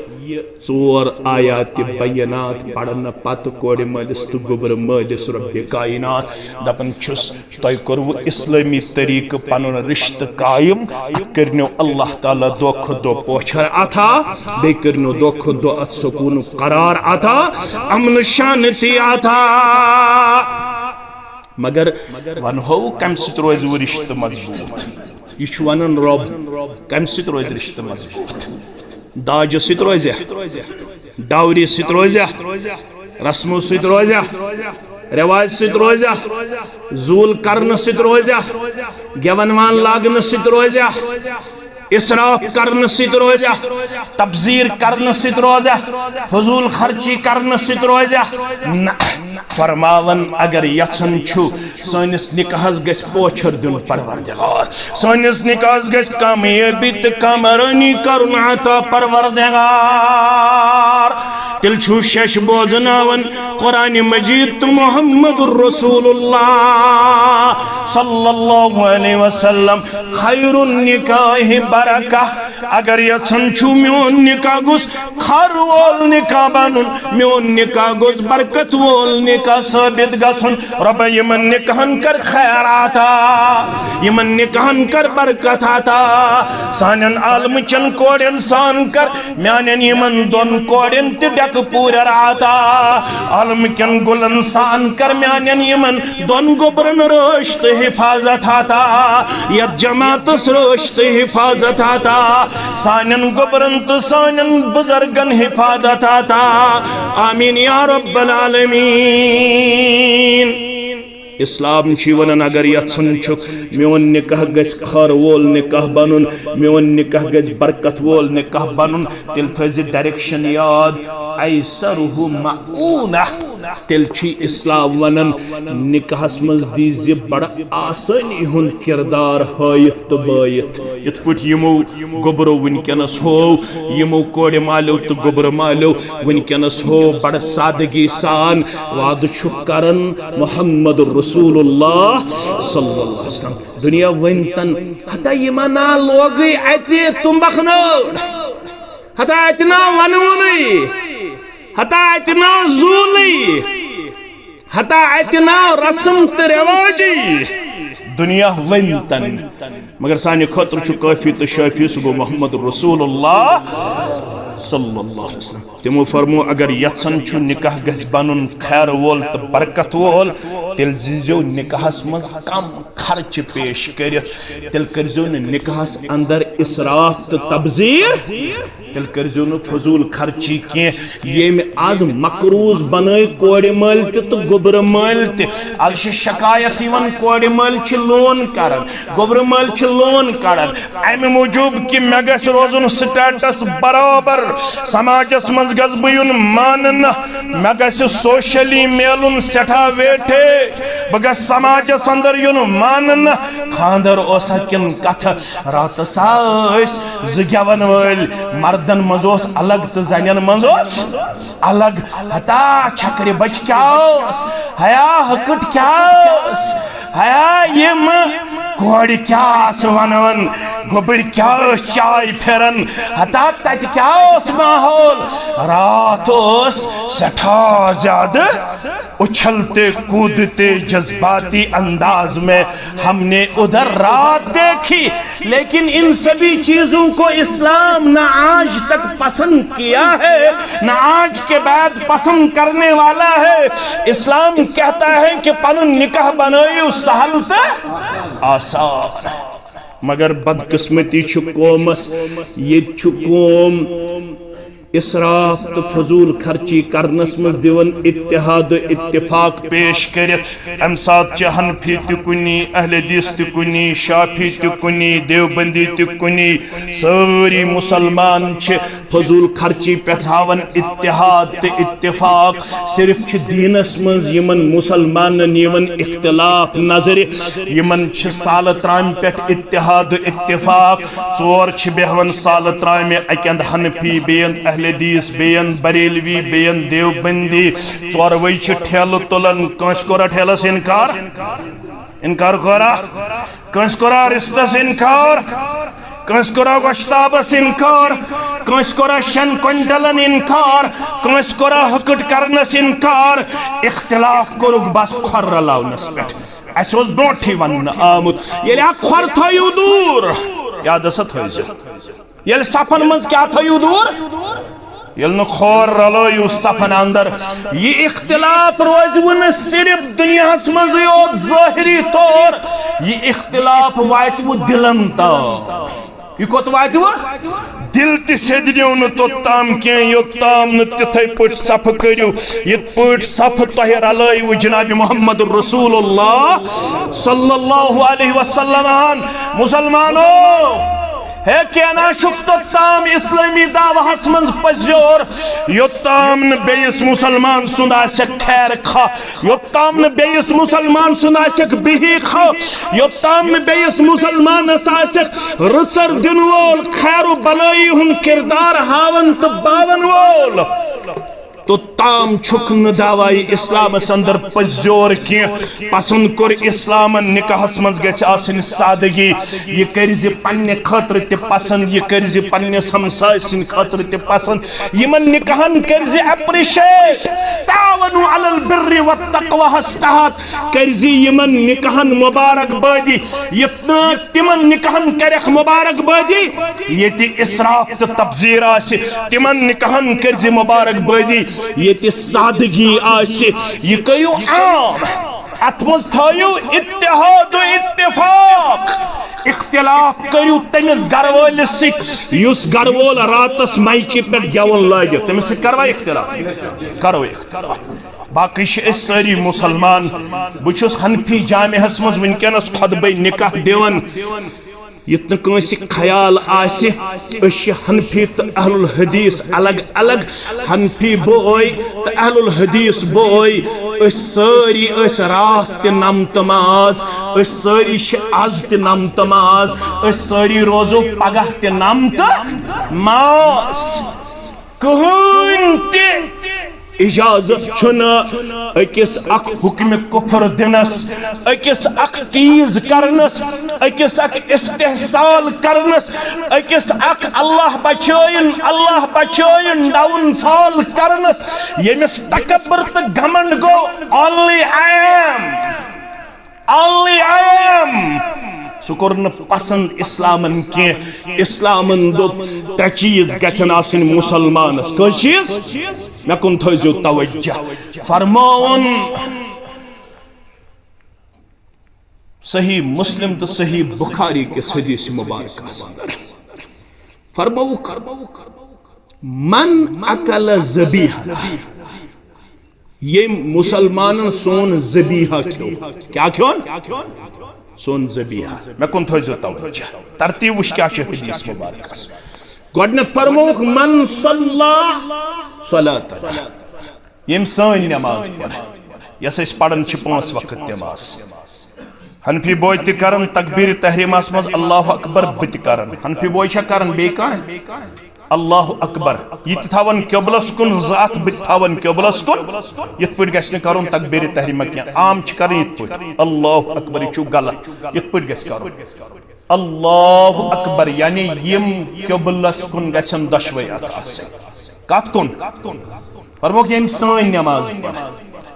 ژور آیات بینات پرنہٕ پتہٕ کورِ مٲلِس تہٕ گوٚبرٕ مٲلِس رۄبِ کائنات دپان چھُس، تۄہہِ کوٚروٕ اسلٲمی طریقہٕ پنُن رشتہٕ قائم، اتھ کٔرنو اللہ تعالیٰ دۄہ کھۄتہٕ دۄہ پوچھر عطا، بیٚیہِ کٔرنو دۄہ کھۄتہٕ دۄہ اتھ سکوٗنُک قرار عطا، امن شانتی عطا۔ مگر ونہو کمہِ سۭتۍ روزِ وۄنۍ رشتہٕ مضبوٗط؟ یہِ چھُ ونان رۄب، کمہِ سۭتۍ روزِ رشتہٕ مضبوٗط؟ داجہِ سۭتۍ روزِ، ڈاوری سۭتۍ روزِ، رسمو سۭتۍ روزِ، رواج سۭتۍ روزِ، زوٗل کرنہٕ سۭتۍ روزِ، گٮ۪ون وان لاگنہٕ سۭتۍ روزِ، اسراف کرنہٕ سۭتۍ روزِ، تبذیر کرنہٕ سۭتۍ روزِ، فضول خرچی کرنہٕ سۭتۍ روزِ؟ نہ۔ فرماوان، اگر یژھان چھُ سٲنِس نکاحس گژھِ پوچھر دیُن پروردگار، سٲنِس نکاحس گژھِ کامیٲبی تہٕ کامرٲنی کرُن عطا پروردگار، تیٚلہِ چھُ شش بوزناوان قرآن مجید تہٕ محمد رسول اللہ صلی اللہ علیہ وسلم خیر النکاح برکہ۔ اگر یژھان چھُ میون نکاح گوٚژھ خر وول نکاح بنُن، میون نکاح گوٚژھ برکت وول نکاح ثٲبت گژھُن۔ رۄبہ، یِمن نکاحن کر خیر عطا، یِمن نکاحن کر برکت عطا۔ سانٮ۪ن عالمہٕ چٮ۪ن کورٮ۪ن سان کر میانٮ۪ن یِمن دۄن کورٮ۪ن تہِ ڈٮ۪کہٕ پوٗرٮ۪ر عطا۔ عالمہٕ کٮ۪ن گُلن سان کر میانٮ۪ن یِمن دۄن گوٚبرن رٲچھ تہٕ حفاظت عطا، یتھ جماعتس رٲچھ تہٕ حفاظت عطا، سانٮ۪ن گوٚبرن تہٕ سانٮ۪ن بزرگن حفاظت عطا۔ آمین یا رب العالمین۔ اسلام چھُ ونان، اگر یژھان چھُکھ میون نکاح گژھِ خیر وول نکاح بنُن، میون نکاح گژھِ برکت وول نکاح بنُن، تیٚلہِ تھٲیزِ ڈائریکشن یاد، ایسرہ مؤونہ۔ تیٚلہِ چھُ اسلام ونان، نکاحس منٛز دیٖزِ بڑٕ آسٲنی ہُنٛد کردار ہٲیِتھ تہٕ بٲیِتھ۔ یِتھ پٲٹھۍ یِمو گوٚبرو وٕنکیٚنس ہوو، یِمو کورِ مالیو تہٕ گوٚبرٕ مالیو وٕنکیٚنس ہوو بڑٕ سادگی سان، وعدٕ چھُ کران محمد رسول اللہ صلی اللہ علیہ وسلم۔ دُنیا ؤنۍ تن، ہتا یِمن نا لوگٕے اتہِ تُمبکھ نٲر، ہتا اتہِ نا ونوُنٕے، ہتا اتہِ نا زوٗلٕے، ہتا اتہِ نا رسم تہٕ رواجی۔ دُنیا ؤنۍ تن، مگر سانہِ خٲطرٕ چھُ کٲفی تہٕ شٲفی، سُہ گوٚو محمد رسول اللہ صلی اللہ علیہ وسلم۔ تِمو فرمو، اگر یژھان چھُ نکاح گژھِ بنُن خیر وول تہٕ برکت وول، تیٚلہِ دیٖزیو نکاحس منٛز کم خرچہٕ پیش کٔرِتھ، تیٚلہِ کٔرزیو نہٕ نکاحس اندر اسراف تہٕ تبذیر، تیٚلہِ کٔرزیو نہٕ فضوٗل خرچی کینٛہہ۔ ییٚمۍ از مقروض بنٲے کورِ مٲلۍ تہِ تہٕ گوٚبرٕ مٲلۍ تہِ۔ از چھِ شکایت یِوان، کورِ مٲلۍ چھِ لون کران، گوٚبرٕ مٲلۍ چھِ لون کران، امہِ موٗجوٗب کہِ مےٚ گژھِ روزُن سٹیٹس برابر، سماجس منٛز گژھٕ بہٕ یُن ماننہٕ، مےٚ گژھِ سوشلی میلُن سٮ۪ٹھاہ ویٹھے، بہٕ گژھٕ سماجس اندر یُن ماننہٕ۔ خانٛدر اوسا کِنہٕ کتھٕ؟ راتس ٲسۍ زٕ گٮ۪ون وٲلۍ، مردن منٛز اوس الگ تہٕ زنٮ۪ن منٛز اوس الگ۔ ہتا چھکرِ بچ کیٛاہ اوس؟ ہیا ہکٹ کیٛاہ اوس؟ ہیا یِم کورِ کیٛاہ آسہٕ ونان؟ گوٚبٕرۍ کیٛاہ ٲسۍ چاے پھران؟ ہتا تتہِ کیٛاہ اوس ماحول؟ راتھ اوس سٮ۪ٹھاہ زیادٕ اچھلتے کودتے جذباتی انداز میں ہم نے ادھر رات دیکھی، لیکن ان سبھی چیزوں کو اسلام نہ آج تک پسند کیا ہے، نہ آج کے بعد پسند کرنے والا ہے۔ اسلام کہتا ہے کہ پنن نکاح بنٲیِو سہل تہٕ آسان۔ مگر بدقسمتی چھُ قومس، ییٚتہِ چھُ قوم اسراف تہٕ فضول خرچی کرنس منٛز دِوان اتحاد و اتفاق پیش کٔرِتھ۔ امہِ ساتہٕ چھِ حنفی تہِ کُنی، اہل حدیث تہِ کُنی، شافعی تہِ کُنی، دیوبندی تہِ کُنی۔ سٲری مسلمان چھِ فضول خرچی پٮ۪ٹھ ہاوان اتحاد تہٕ اتفاق۔ صرف چھِ دیٖنس منٛز یِمن مسلمانن یِوان اختلاف نظرِ۔ یِمن چھِ سالہٕ ترامہِ پٮ۪ٹھ اتحاد و اتفاق۔ ژور چھِ بیہوان سالہٕ ترامہِ، اکہِ اندٕ حنفی، بیٚیہِ اندٕ اہل حدیث، بیٚیہِ اندٕ بریلوی، بیٚیہِ اندٕ دیوبندی۔ ژوروے چھِ ٹھیلہٕ تُلان۔ کٲنٛسہِ کوٚرا ٹھیلس انکار؟ انکار کوٚرا؟ کٲنٛسہِ کوٚرا رِستس انکار؟ کٲنٛسہِ کوٚرا گۄشتابس انکار؟ کٲنٛسہِ کوٚرا شٮ۪ن کوینٹلن انکار؟ کٲنٛسہِ کوٚرا ہکٹ کرنس انکار؟ اختلاف کوٚرُکھ بس کھۄر رلاونس پٮ۪ٹھ۔ اسہِ اوس برونٹھٕے وننہٕ آمُت، ییٚلہِ اکھ کھۄر تھٲیِو دوٗر، یاد ہسا تھٲیزیو۔ ییٚلہِ صفن منٛز کیٛاہ تھٲیِو دوٗر؟ ییٚلہِ نہٕ کھۄر رلٲیِو صفن اندر، یہِ اختلاف روزِ وٕ نہٕ صرف دُنیاہس منٛزٕے یوت ظٲہری طور، یہِ اختلاف واتہِ وٕ دِلن تام۔ یہِ کوٚت واتہِ وٕ؟ دِل تہِ سیٚدِ نیو نہٕ توٚت تام کینٛہہ، یوٚت تام نہٕ تِتھے پٲٹھۍ صفہٕ کٔرِو، یِتھ پٲٹھۍ صفہٕ تۄہہِ رلٲیِوٕ جناب محمد رسول اللہ صلی اللہ علیہ وسلم ہن۔ مسلمانو، ہے کینہ چھُکھ توٚتام اسلٲمی دعوہس منٛز پٔزیور، یوٚتام نہٕ بیٚیِس مُسلمان سُنٛد آسٮ۪کھ خیر خواہ، یوٚتام نہٕ بیٚیِس مُسلمان سُنٛد آسٮ۪کھ بِہی خواہ، یوٚتام نہٕ بیٚیِس مُسلمانس آسٮ۪کھ رٕژر دِنہٕ وول، خیر و بلٲیی ہُنٛد کردار ہاوَن تہٕ باوَن وول۔ توٚتام چھُکھ نہٕ دعوایہِ اسلامس اندر پٔزیور کینٛہہ۔ پسند کوٚر اسلامن نکاحس منٛز گژھِ آسٕنۍ سادگی۔ یہِ کٔرۍ زِ پننہِ خٲطرٕ تہِ پسند، یہِ کٔرۍ زِ پننِس ہمسایہِ سٕنٛدِ خٲطرٕ تہِ پسند۔ یِمن نکاحن کٔرۍ زِ appreciate۔ تعاونوا علی البر والتقوی ہس تحت کٔرۍ زِ یِمن نکاحن مبارک بٲدی۔ یِتھ نہٕ تِمن نکاحن کرکھ مبارک بٲدی، ییٚتہِ اسراف تہٕ تبذیر آسہِ، تِمن نکاحن کٔرۍ زِ مبارک بٲدی، ییٚتہِ سادگی آسہِ۔ یہِ کٔرِو عام، اتھ منٛز تھٲیِو اتحاد و اتفاق۔ اختلاف کٔرِو تٔمِس گرٕ وٲلِس سۭتۍ، یُس گرٕ وول راتس مایکہِ پٮ۪ٹھ گٮ۪وُن لٲگِتھ، تٔمِس سۭتۍ کروا اختلاف؟ کرو اختلاف۔ باقٕے چھِ أسۍ سٲری مُسلمان۔ بہٕ چھُس حنفی جامعہس منٛز وٕنکیٚنس خطبے نکاح دِوان۔ یُتھ نہٕ کٲنٛسہِ خیال آسہِ، أسۍ چھِ حنفی تہٕ اہل الحدیث الگ الگ۔ حنفی بوے تہٕ اہل الحدیث بوے، أسۍ سٲری ٲسۍ راتھ تہِ نمتہٕ ماز، أسۍ سٲری چھِ از تہِ نمتہٕ ماز، أسۍ سٲری روزو پگاہ تہِ نمتہٕ ماز۔ کٕہٕنۍ تہِ اجازت چھُنہٕ أکِس اکھ حکمِ کفر دِنس، أکِس اکھ تیز کرنس، أکِس اکھ استحصال کرنس، أکِس اکھ اللہ بچٲیِن، اللہ بچٲیِن ڈاؤن فال کرنس، ییٚمِس تکبر تہٕ گھمنڈ گوٚو، only I am۔ Only I am۔ سُہ کوٚر نہٕ پسند اسلامن کینٛہہ۔ اسلامن دوٚپ، ترٛےٚ چیٖز گژھن آسٕنۍ مسلمانس۔ کٔژ چیٖز؟ مےٚ کُن تھٲیزیو توجہ۔ فرمووُن، صحیح مسلم تہٕ صحیح بخاری کِس حدیث مبارکس اندر فرمووُکھ، من اکل ذبیحہ، ییٚمۍ مسلمانن سون ذبیحہ کھیوٚو۔ کیٛاہ کھیوٚن؟ سون ذبیحہ۔ مےٚ کُن تھٲیزیو توجہ۔ ترتیب وٕچھ کیٛاہ چھِ حدیث مبارکس۔ گۄڈٕنٮ۪تھ فرمووُکھ، من صلی صلاتنا، ییٚمۍ سٲنۍ نماز پٔر، یۄس أسۍ پران چھِ پانٛژھ وقت نماز۔ حنفی بوے تہِ کران تکبیر تحریمس منٛز اللہ اکبر، بہٕ تہِ کران۔ حنفی بوے چھا کران بیٚیہِ کانٛہہ؟ اللہ اکبر۔ یہِ تہِ تھاوان قبلس کُن زٕ اتھ، بہٕ تہِ تھاوان قبلس کُن۔ یِتھ پٲٹھۍ گژھِ نہٕ کرُن تکبیر تحریمہ کینٛہہ۔ عام چھِ کران یِتھ پٲٹھۍ، اللہ اکبر، یہِ چھُ غلط۔ یِتھ پٲٹھۍ گژھِ کرُن، اللہ اکبر، یعنی یِم قبلس کُن گژھن دۄشوے اتھٕ آسٕنۍ۔ کتھ کُن؟ فرموکھ، ییٚمۍ سٲنۍ نماز پٔر۔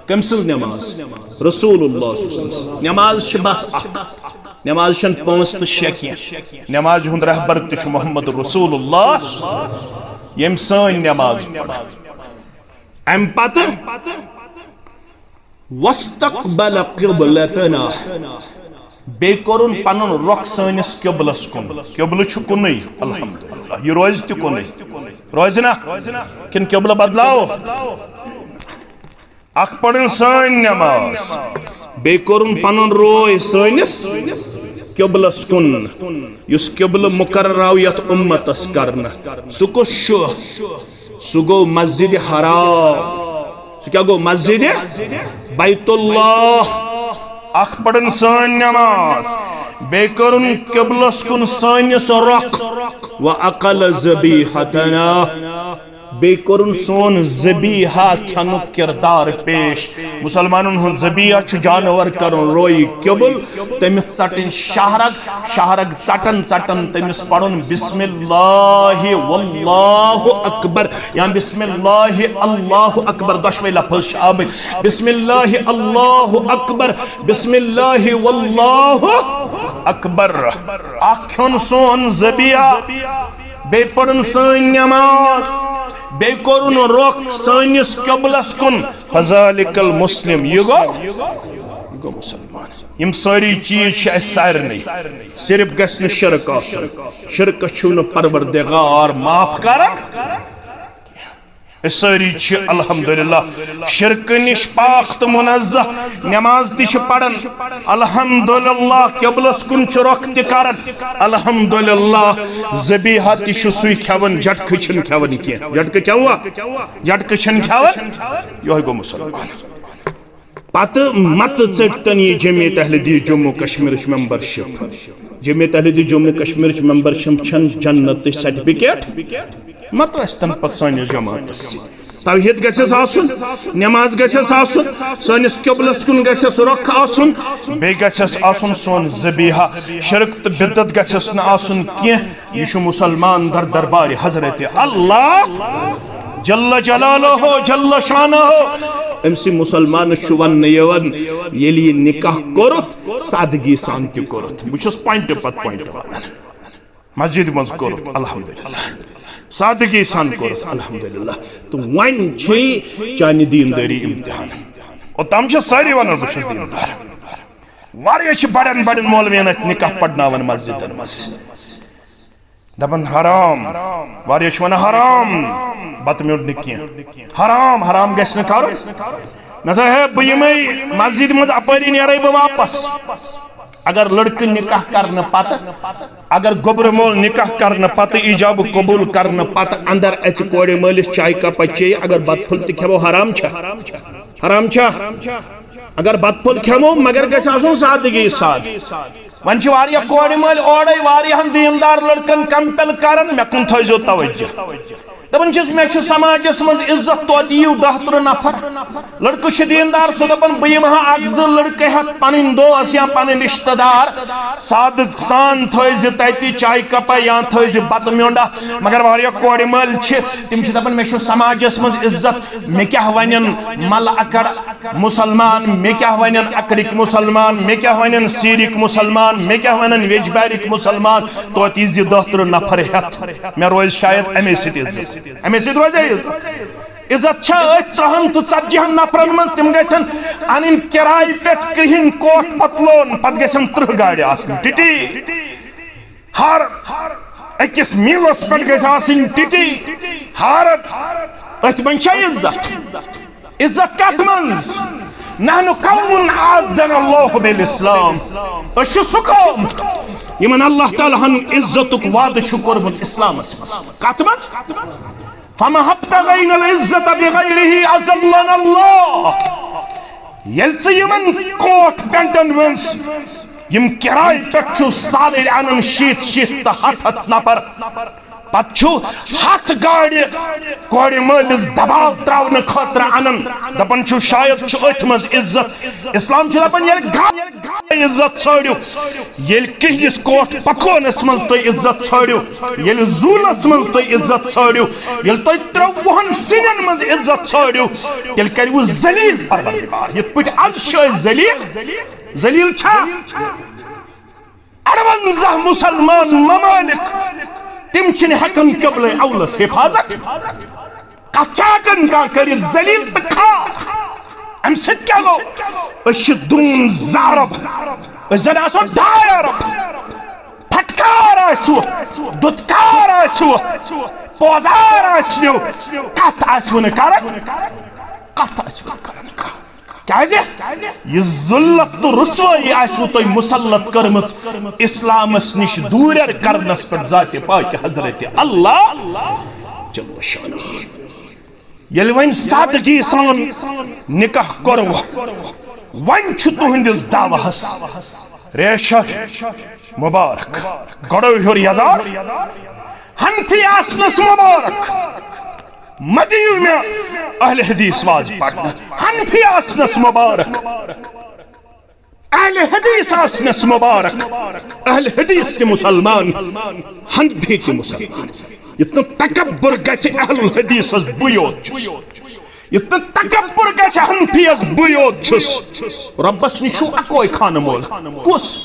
کٔمۍ سٕنٛز نماز؟ رسول اللہ صلی اللہ علیہ وسلم۔ نماز چھِ بس اکھ۔ نماز چھَنہٕ پانٛژھ تہٕ شےٚ کینٛہہ۔ نمازِ ہُنٛد رہبر تہِ چھُ محمد رسول اللہ۔ ییٚمۍ سٲنۍ نماز پٔر۔ اَمہِ پتہٕ واستقبل قبلتنا، بیٚیہِ کوٚرُن پنُن رۄخ سٲنِس قبلس کُن۔ قبلہٕ چھُ کُنُے، الحمدللہ، یہِ روزِ تہِ کُنُے۔ روزِ نا؟ کِنہٕ قبلہٕ بدلاو؟ اکھ پٔرٕن سٲنۍ نماز، بیٚیہِ کوٚرُن پنُن روے سٲنِس قبلس کُن، یُس قبلہٕ مقرر آو یتھ امتس کرنہٕ۔ سُہ کُس چھُ؟ سُہ گوٚو مسجد حرام۔ سُہ کیٛاہ گوٚو؟ مسجد بیت اللہ۔ اکھ پٔرٕن سٲنۍ نماز، بیٚیہِ کوٚرُن قبلس کُن سٲنِس رۄخ۔ واکل ذبیحتنا، بیٚیہِ کوٚرُن سون ذبیحہ کھٮ۪نُک کردار پیش۔ مسلمانن ہُنٛد ذبیحہ چھُ جانور کرُن رویہِ قبل، تٔمِس ژٹٕنۍ شہرگ، شہرگ ژٹن ژٹن تٔمِس پرُن بسم اللہ واللہ اکبر یا بسم اللہ اللہ اکبر، دۄشوے لفظ چھِ آمٕتۍ۔ بسم اللہ اللہ اکبر، بسم اللہ واللہ اکبر۔ اکھ کھیوٚن سون ذبیحہ، بیٚیہِ پٔرٕن سٲنۍ نماز، بیٚیہِ کوٚرُن رۄخ سٲنِس قبلس کُن، فذلک المسلم، یہِ گوٚو، یہِ گوٚو مسلمان۔ یِم سٲری چیٖز چھِ اَسہِ سارنٕے، صرف گژھِ نہٕ شرک آسُن۔ شرکس چھُنہٕ پروردگار معاف کران۔ أسۍ سٲری چھِ الحمدللہ شرکہٕ نِش پاک تہٕ منزہ، نماز تہِ چھِ پران الحمدللہ، قبلس کُن چھِ رۄخ تہِ کران الحمدللہ، ذبیحہ تہِ چھُ سُے کھٮ۪وان، جٹکہٕ چھِنہٕ کھٮ۪وان کینٛہہ۔ جٹکہٕ کھٮ۪وا؟ جٹکہٕ چھِنہٕ کھٮ۪وان، یِہوٚے گوٚو مسلمان۔ پتہٕ متہٕ ژٔٹتن یہِ جمعیت اہلِ حدیث جموں کشمیرٕچ ممبرشپ۔ جمعیت اہلِ حدیث جموں کشمیرٕچ ممبرشپ چھنہٕ جنتٕچ سرٹیفکیٹ۔ متہٕ ٲسۍتن پتہٕ سٲنِس جماعتس سۭتۍ۔ توحید گژھٮ۪س آسُن، نماز گژھٮ۪س آسُن، سٲنِس قبلس کُن گژھٮ۪س رۄخ آسُن، بیٚیہِ گژھٮ۪س آسُن سون ذبیحہ۔ شرک تہٕ بدعت گژھٮ۪س نہٕ آسُن کینٛہہ۔ یہِ چھُ مسلمان در دربارِ حضرت اللہ جل جلالہ جل شانہ۔ أمۍ سٕے مسلمانس چھُ وننہٕ یِوان، ییٚلہِ یہِ نکاح کوٚرُتھ، سادگی سان تہِ کوٚرُتھ۔ بہٕ چھُس پوینٹ پتہٕ پوینٹ ونان۔ مسجد منٛز کوٚرُتھ الحمدللہ، سادگی سان کوٚرُتھ الحمدللہ، تہٕ وۄنۍ چھے چانہِ دیندٲری امتحان۔ اوٚتام چھِ سٲری ونان بہٕ چھُس دیندار۔ واریاہ چھِ بڑٮ۪ن بڑٮ۪ن مولوین اتہِ نکاح پرناوان مسجدن منٛز۔ دپان حرام، واریاہ چھِ ونان حرام، بتہٕ میوٚنٛڈ نہٕ کینٛہہ، حرام، حرام گژھِ نہٕ کرُن۔ نہ سا ہے، بہٕ یِمے مسجد منٛز اپٲری نیرے بہٕ واپس۔ اگر لڑکہٕ نکاح کرنہٕ پتہٕ، اگر گوٚبرٕ مول نکاح کرنہٕ پتہٕ، ایجاب قبول کرنہٕ پتہٕ اندر اژِ کورِ مٲلِس چایہِ کپا چیٚیہِ، اگر بتہٕ پھوٚل تہِ کھٮ۪مو، حرام چھا؟ حرام چھا؟ اگر بتہٕ پھوٚل کھٮ۪مو، مگر گژھِ آسُن سادگی سان۔ وۄنۍ چھِ واریاہ کورِ مٲلۍ اورَے واریاہَن دیٖندار لٔڑکَن کمپیل کران، مےٚ کُن تھٲیزیو توجہ۔ دَپان چھِس، مےٚ چھُ سماجَس منٛز عزت، توتہِ یِیِو دَہ تٕرٛہ نفر۔ لٔڑکہٕ چھِ دیٖندار، سُہ دَپان، بہٕ یِمہٕ ہا اَکھ زٕ لٔڑکہٕ ہٮ۪تھ پَنٕنۍ دوس یا پَنٕنۍ رِشتہٕ دار، سادٕ سان تھٲیزِ تَتہِ چایہِ کَپا یا تھٲیزِ بَتہٕ میوٚنٛڈا۔ مگر واریاہ کورِ مٲلۍ چھِ، تِم چھِ دَپان، مےٚ چھُ سماجَس منٛز عزت، مےٚ کیٛاہ وَنَن مَلہٕ اَکَڑ مسلمان، مےٚ کیٛاہ ونن اکڑٕکۍ مسلمان، مےٚ کیٛاہ ونن سیٖرٕکۍ مسلمان، مےٚ کیٛاہ ونن ویجبیارٕکۍ مسلمان، توتہِ یہِ زِ دَہ تٕرٛہ نفر ہٮ۪تھ، مےٚ روزِ شاید اَمے سۭتۍ عزت۔ اَمے سۭتۍ روزِ عزت۔ عزت چھا أتھۍ تٕرٛہن تہٕ ژتجی ہن نفرن منٛز؟ تِم گژھن انٕنۍ کرایہِ پٮ۪ٹھ کرٛہِنۍ کوٹھ پتلون، پتہٕ گژھن تٕرٛہ گاڑِ آسنہِ ٹِٹی۔ ہر أکِس میٖلس پٮ۪ٹھ گژھِ آسٕنۍ ٹِٹی۔ ہر أتھۍ منٛز چھا عزت؟ عزت کتھ منٛز؟ نحن قوم اعزنا اللہ بالاسلام۔ أسۍ چھِ سُہ قوم یِمن اللہ تعالیٰ ہن عزتُک وعدٕ چھُ کوٚرمُت اسلامس منٛز۔ کتھ منٛز؟ فما ابتغینا العزة بغیرہ اذلنا اللہ۔ ییٚلہِ ژٕ یِمن کوٹ پینٹن منٛز یِم کرایہِ پٮ۪ٹھ چھِو سالٕرۍ انان شیٖتھ شیٖتھ تہٕ ہتھ ہتھ نفر، پتہٕ چھِو ہتھ گاڑِ کورِ مٲلِس دباو تراونہٕ خٲطرٕ انان، دپان چھِو شاید چھُ أتھۍ منٛز عزت۔ اسلام چھُ دپان ییٚلہِ گا-، عزت ژھٲڑِو، ییٚلہِ کِہِس کوٹھ پتلونس منٛز تُہۍ عزت ژھٲڑِو، ییٚلہِ زوٗلس منٛز تُہۍ عزت ژھٲڑِو، ییٚلہِ تُہۍ ترٛووُہن سِنٮ۪ن منٛز عزت ژھٲڑِو، تیٚلہِ کروٕ ذلیل پروردگار۔ یِتھ پٲٹھۍ از چھِ أسۍ ذلیل، ذلیل چھا؟ اَرونٛزاہ مسلمان ممالک، تِم چھِنہٕ ہٮ۪کان قبلہ اولس حفاظت۔ کتھ چھا ہٮ۪کان کانٛہہ کٔرِتھ؟ ذلیل تہٕ خوار۔ امہِ سۭتۍ کیٛاہ گوٚو؟ أسۍ چھِ دوٗن زٕ ارب، أسۍ زن آسو ڈاے ارب۔ پھٹکار آسِوٕ، دُتکار آسِوٕ، پوزار آسِوٕ، کتھ آسِوٕ نہٕ کران، کتھ آسِوٕ نہٕ کران کانٛہہ۔ کیازِ؟ یہِ ذلت تہٕ رسوٲیی آسِوٕ تۄہہِ مسلط کٔرمٕژ اسلامس نِش دوٗرٮ۪ر کرنس پٮ۪ٹھ ذاتِ پاک حضرت اللہ جل شانہ۔ ییٚلہِ وۄنۍ سادگی سان نکاح کوٚروٕ، وۄنۍ چھُ تُہنٛدِس دعوہس ریشہ مبارک۔ گۄڈو ہیوٚر یزار، حنفی آسنس مبارک۔ مہ دِیِو مےٚ اہل حدیث واز پرنہٕ۔ حنفی آسنس مبارک، اہل حدیث آسنس مبارک۔ اہل حدیث تہِ مسلمان، حنفی تہِ مسلمان۔ یُتھ نہٕ تکبر گژھِ اہل الحدیثس بٕے یوت چھُس، یُتھ نہٕ تکبر گژھِ حنفیس بٕے یوت چھُس۔ رۄبس نِش چھُ اکوے خانہٕ مول۔ کُس؟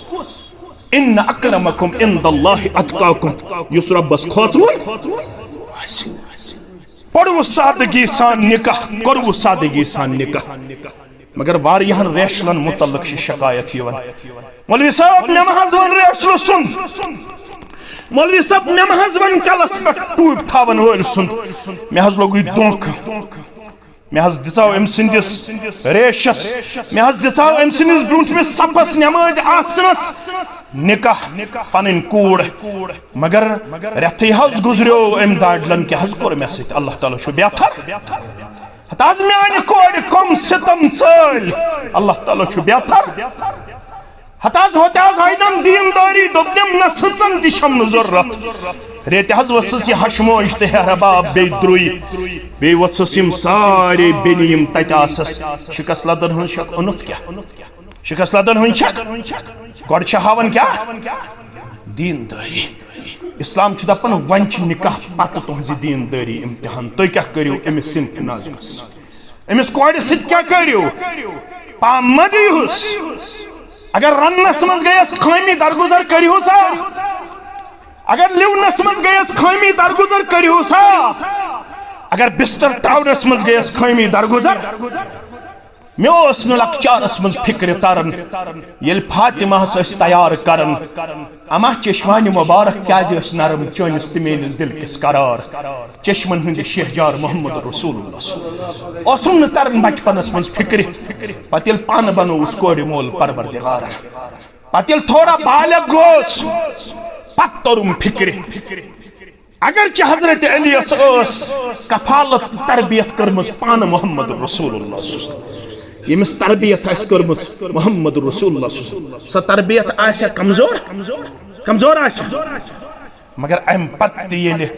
ان اکرمکم عند اللہ اتقاکم۔ یُس رۄبس کھوژوُن آسہِ۔ پوٚرُو سادگی سان نکاح، کوٚرُو سادگی سان نکاح۔ مگر واریاہن ریشلن متعلق چھِ شکایت یِوان، مولوی صٲب، مےٚ مہ حظ ووٚن ریشلہٕ سُنٛد، مولوی صٲب، مےٚ ما حظ وَنہِ کَلَس پٮ۪ٹھ ٹوٗپۍ تھاوَن وٲلۍ سُنٛد؟ مےٚ حظ لوٚگُے دھونٛکھٕ۔ مےٚ حظ دِژاو أمۍ سٕنٛدِس ریشَس، مےٚ حظ دِژاو أمۍ سٕنٛدِس برٛونٛٹھمِس صفَس نٮ۪مازِ آسنَس نِکاح پَنٕنۍ کوٗر۔ مگر رٮ۪تھٕے حظ گُزریو أمۍ داڈلَن کیٛاہ حظ کوٚر مےٚ سۭتۍ؟ اللہ تعالیٰ چھُ بہتر۔ ہتہٕ حظ میٛانہِ کورِ کۄم ستم ژٲلۍ، اللہ تعالیٰ چھُ بہتر۔ ہتہٕ حظ ہوٚتہِ حظ ہٲینم دیٖندٲری، دوٚپنم نہ سٕژن تہِ چھَم نہٕ ضروٗرت۔ ریٚتہِ حظ ؤژھٕس یہِ ہشموج تہٕ ہیہرباب بیٚیہِ درُے۔ بیٚیہِ ؤژھٕس یِم سارے بیٚنہِ یِم تتہِ آسس۔ شِکس لدن ہٕنٛز چھکھ اوٚنُتھ کیٛاہ؟ شِکس لدن ہٕنٛز چھکھ؟ گۄڈٕ چھِ ہاوان کیٛاہ؟ دیٖندٲری۔ اسلام چھُ دپان وۄنۍ چھِ نکاح پتہٕ تُہنٛزِ دیٖندٲری امتحان۔ تُہۍ کیٛاہ کٔرِو أمِس سِنفِ نازکس؟ أمِس کورِ سۭتۍ کیٛاہ کٔرِو؟ پام مہ دِیہوس۔ اگر رننس منٛز گٔیس خٲمی درگُزر کٔرِہوسا؟ اگر لِونس منٛز گٔیس خٲمی درگُزر کٔرِہوسا؟ اگر بستر ترٛاونس منٛز گٔیس خٲمی درگُزر؟ مےٚ اوس نہٕ لۄکچارس منٛز فکرِ تران، ییٚلہِ فاطمہس ٲسۍ تیار کران، اما چشمانِ مبارک کیازِ ٲسۍ نرم چٲنِس تہٕ میٲنِس دِل کِس قرار؟ چشمن ہٕنٛدِ شہجار محمد رسول اللہ صلی اللہ علیہ وسلم۔ اوسُم نہٕ تران بچپنس منٛز فکرِ۔ پتہٕ ییٚلہِ پانہٕ بنووُس کورِ مول پروردگارن، پتہٕ ییٚلہِ تھوڑا بالغ گوس، پتہٕ توٚرُم فکرِ۔ اگرچہ حضرت علیس ٲس کفالت تربیت کٔرمٕژ پانہٕ محمد رسول اللہ صلی اللہ علیہ وسلم، ییٚمِس تربیت آسہِ کٔرمٕژ محمد رسول اللہ صلی اللہ علیہ وسلم، سۄ تربیت آسہِ کمزور، کمزور آسہِ۔ مگر امہِ پتہٕ تہِ ییٚلہِ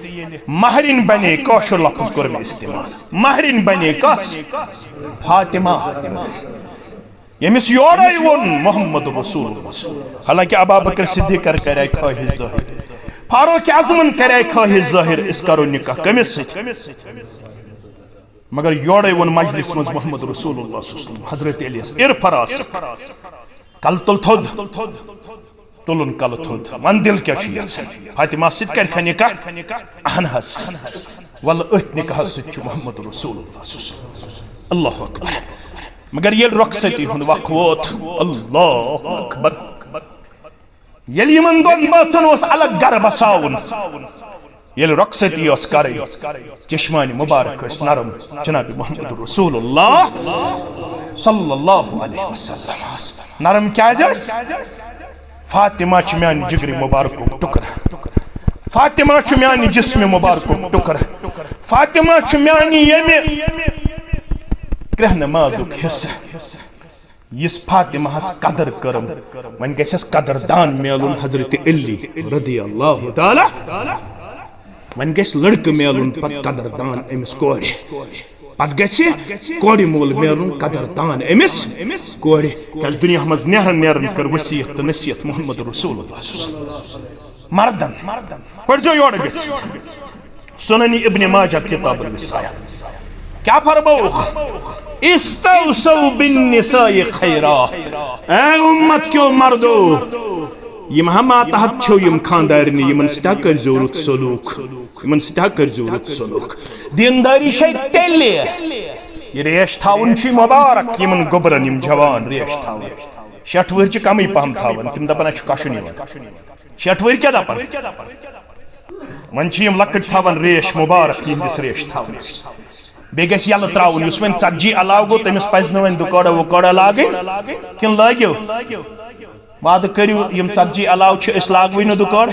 مہرِنۍ بنے، کٲشُر لفظ کوٚر مےٚ استعمال، مہرِنۍ بنے کس؟ فاطمہ، ییٚمِس یورے ووٚن محمد رسول اللہ۔ حالانکہ ابا بکر صدیقن کرے خواہش ظٲہر، فاروق اعظمن کرے خواہش ظٲہر، أسۍ کرو نکاح کٔمِس سۭتۍ؟ مگر یورے ووٚن مجلس منٛز محمد رسول اللہ صلی اللہ علیہ وسلم، حضرت علیس، ارفراس، کلہٕ تُل تھوٚد۔ تُلُن کلہٕ تھوٚد، وَن دِل کیٛاہ چھُ یژھان؟ فاطمہ سۭتۍ کَرِ کھا نکاح؟ اہن حظ۔ وَلہٕ أتھۍ نکاحس سۭتۍ چھُ محمد رسول اللہ صلی اللہ علیہ وسلم۔ اللہ اکبر۔ مگر ییٚلہِ رۄخصتی ہُنٛد وق ووت، اللہ اکبر، ییٚلہِ یِمن دۄن بٲژن اوس الگ گرٕ بساوُن، ییٚلہِ رۄخصتی ٲس کرٕنۍ، چشمانِ مبارک ٲسۍ نرم جناب محمد رسول اللہ صلی اللہ علیہ وسلم۔ نرم کیازِ ٲسۍ؟ فاطمہ چھِ میانہِ جگرِ مبارکُک ٹُکرٕ، فاطمہ چھِ میانہِ جسمِ مبارکُک ٹُکرٕ، فاطمہ چھِ میانہِ ییٚمہِ کرٛہنہٕ مادُک حصہٕ۔ یُس فاطمہس قدر کٔرٕم، وۄنۍ گژھٮ۪س قدردان میلُن حضرت علی رضی اللہ تعالیٰ۔ وۄنۍ گژھِ لڑکہٕ میلُن پتہٕ قدردان أمِس کورِ، پتہٕ گژھِ کورِ مول میلُن قدردان أمِس کورِ۔ کیازِ دُنیاہس منٛز نیرن نیرن کٔر وصیت تہٕ نصیحت محمد رسول اللہ صلی اللہ علیہ وسلم۔ مردن، پٔرۍزیو یورٕ گٔژھِتھ۔ سنن ابن ماجہ کتاب الوصایا۔ کیا فرمووُکھ؟ "استوصوا بالنساء خیرا"۔ اے امت کیو مردو، یِم ہم ماتحت چھو، یِم خاندارنہِ، یِمن سۭتۍ ہا کٔرۍزیو رُت سلوک، یِمن سۭتۍ ہا کٔرۍزیو رُت سلوک۔ دیندٲری چھے تیٚلہِ، یہِ ریش تھاوُن چھُے مبارک، یِمن گوٚبرن یِم جوان ریش تھاوان۔ شیٹھ وُہٕرۍ چھِ کمٕے پہم تھاوان، تِم دپان اسہِ چھُ کشُن یِوان۔ شیٹھ وُہٕرۍ کیٛاہ دپان؟ وۄنۍ چھِ یِم لۄکٕٹۍ تھاوان ریش مبارک یِہنٛدِس ریش تھاونس۔ بیٚیہِ گژھِ یلہٕ ترٛاوُن، یُس وۄنۍ ژتجی علاوٕ گوٚو، تٔمِس پزِ نہٕ وۄنۍ دُکوڑا وُکوڑا لاگٕنۍ، کِنہٕ لٲگِو؟ وعدٕ کٔرِو، یِم ژتجی علاوٕ چھِ، أسۍ لاگوٕے نہٕ دُکوڑ۔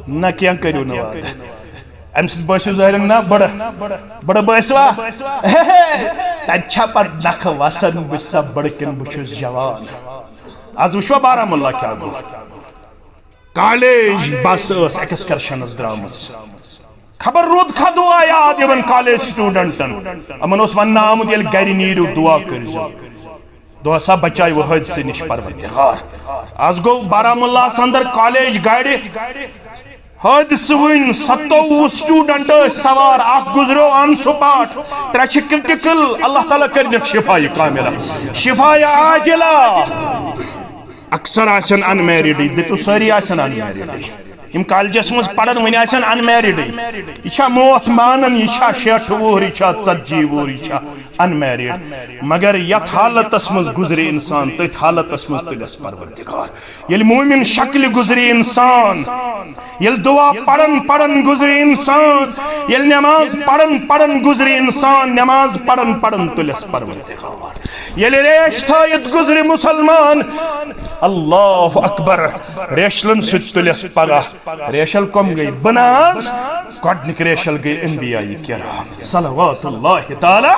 نہ، کینٛہہ کٔرِو نہٕ وعدٕ۔ امہِ سۭتۍ بٲسِو ظٲہِرن نہ بٕڑٕ، بٕڑٕ بٲسِوا؟ تتہِ چھا پتہٕ نکھٕ وسان، بہٕ چھُسا بٕڑٕ کِنہٕ بہٕ چھُس جوان؟ از وٕچھوا بارہمولہ کیٛاہ گوٚو؟ کالیج بس ٲس ایکسکرشنس درامٕژ۔ خبر روٗد کھا دُعا یاد یِمن کالیج سٹوڈنٹن۔ یِمن اوس وننہٕ آمُت، ییٚلہِ گرِ نیٖرِو، دُعا کٔرۍزیو۔ دۄہ ہسا بچاوِ حٲدثہٕ نِش پروردگار۔ از گوٚو بارہمولہس اندر کالیج گاڑِ، حٲدثہٕ وٕنۍ، ستووُہ سٹوڈنٹ ٲسۍ سوار، اکھ گُزریو آن سپاٹ، ترٛےٚ چھِ کرٹیکل۔ اللہ تعالیٰ کٔرِنَکھ شفایہِ کاملہ، شفایہِ عاجلہ۔ اکثر آسن ان میرڈٕے، دٔپِو سٲری آسن ان میرڈٕے۔ یِم کالجس منٛز پرن وٕنہِ آسن ان میرڈٕے۔ یہِ چھا موت مانان؟ یہِ چھا شیٹھ وُہُر؟ یہِ چھا ژتجی وُہُر؟ یہِ چھا انمیرڈ۔ مگر یتھ حالتس منٛز گُزرِ انسان، تٔتھۍ حالتس منٛز تُلس پروردگار۔ ییٚلہِ مومن شکلہِ گُزرِ انسان، ییٚلہِ دعا پرن پرن گُزرِ انسان، ییٚلہِ نماز پرن پرن گُزرِ انسان، نماز پرن پرن تُلس پروردگار۔ ییٚلہِ ریش تھٲیِتھ گُزرِ مسلمان، اللہ اکبر، ریشلن سۭتۍ تُلس پگاہ۔ ریشل کم گٔے؟ بناز۔ گۄڈنِک ریشل گٔے انبیاء کرام صلوات اللہ تعالی۔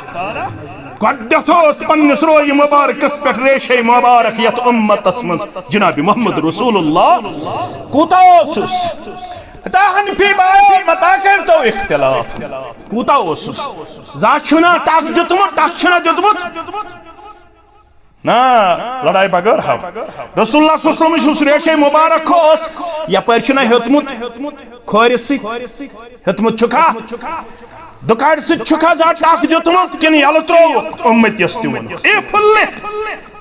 گۄڈنیتھ اوس پننِس رویہِ مبارکس پٮ۪ٹھ ریشے مبارک یتھ امتس منٛز جناب محمد رسول اللہ۔ کوٗتاہ اوسُس؟ ہتا حنفی بھائی، متا کٔرۍتو اختلاف۔ کوٗتاہ اوسُس؟ زانٛہہ چھُنا ٹکھ دیُتمُت، ٹکھ چھُنا دیُتمُت؟ نا، لڑائی بغٲر ہاو۔ رسول اللہ صلی اللہ علیہ وسلم یُس ریشے مبارک اوس، یپٲرۍ چھُنہ ہیوٚتمُت کھورِ سۭتۍ؟ ہیوٚتمُت چھُکھا؟ دُکارِ سۭتۍ چھُکھا زانٛہہ ٹکھ دیُتمُت کِنہٕ یلہٕ ترٛووُکھ؟ اُمتیس تہِ ووٚنُکھ، اے پھُلہِ،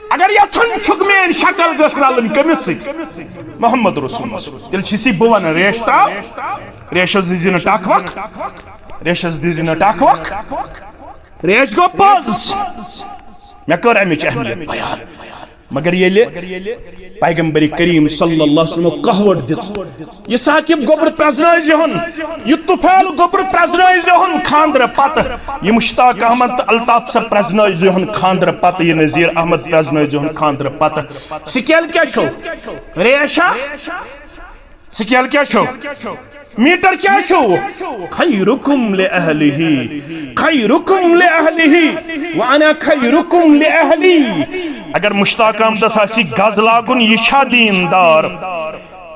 اگر یژھان چھُکھ میٲنۍ شکل گٔژھ رلٕنۍ کٔمِس سۭتۍ؟ محمد رسول۔ تیٚلہِ چھِ سی بہٕ ونان، ریش ترٛاو، ریشس دِزِ نہٕ ٹکھ وکھ، ریشس دِزِ نہٕ ٹکھ وکھ۔ ریش گوٚو پوٚز۔ مےٚ کٔر اَمِچ اہمیت بیان۔ مگر ییٚلہِ پیغمبر کریم صلی اللہ علیہ وسلم قہوٹ دِژ، یہِ ثاقب گوٚبُر پرٛزنٲوزِہون، یہِ طفیل گوٚبُر پرٛزنٲوزِہون خانٛدرٕ پتہٕ، یہِ مشتاق احمد تہٕ الطاف صٲب پرٛزنٲوزِہون خانٛدرٕ پتہٕ، یہِ نذیر احمد پرٛزنٲوزِہون خانٛدرٕ پتہٕ۔ سکیل کیٛاہ چھو؟ ریشا؟ سکیل کیٛاہ چھو؟ میٹر کیٛاہ چھو؟ خیرکم لأہلہ، خیرکم لأہلہ، وانا خیرکم لأہلی۔ اگر مشتاق احمدس آسہِ گز لاگُن، یہِ چھا دیندار؟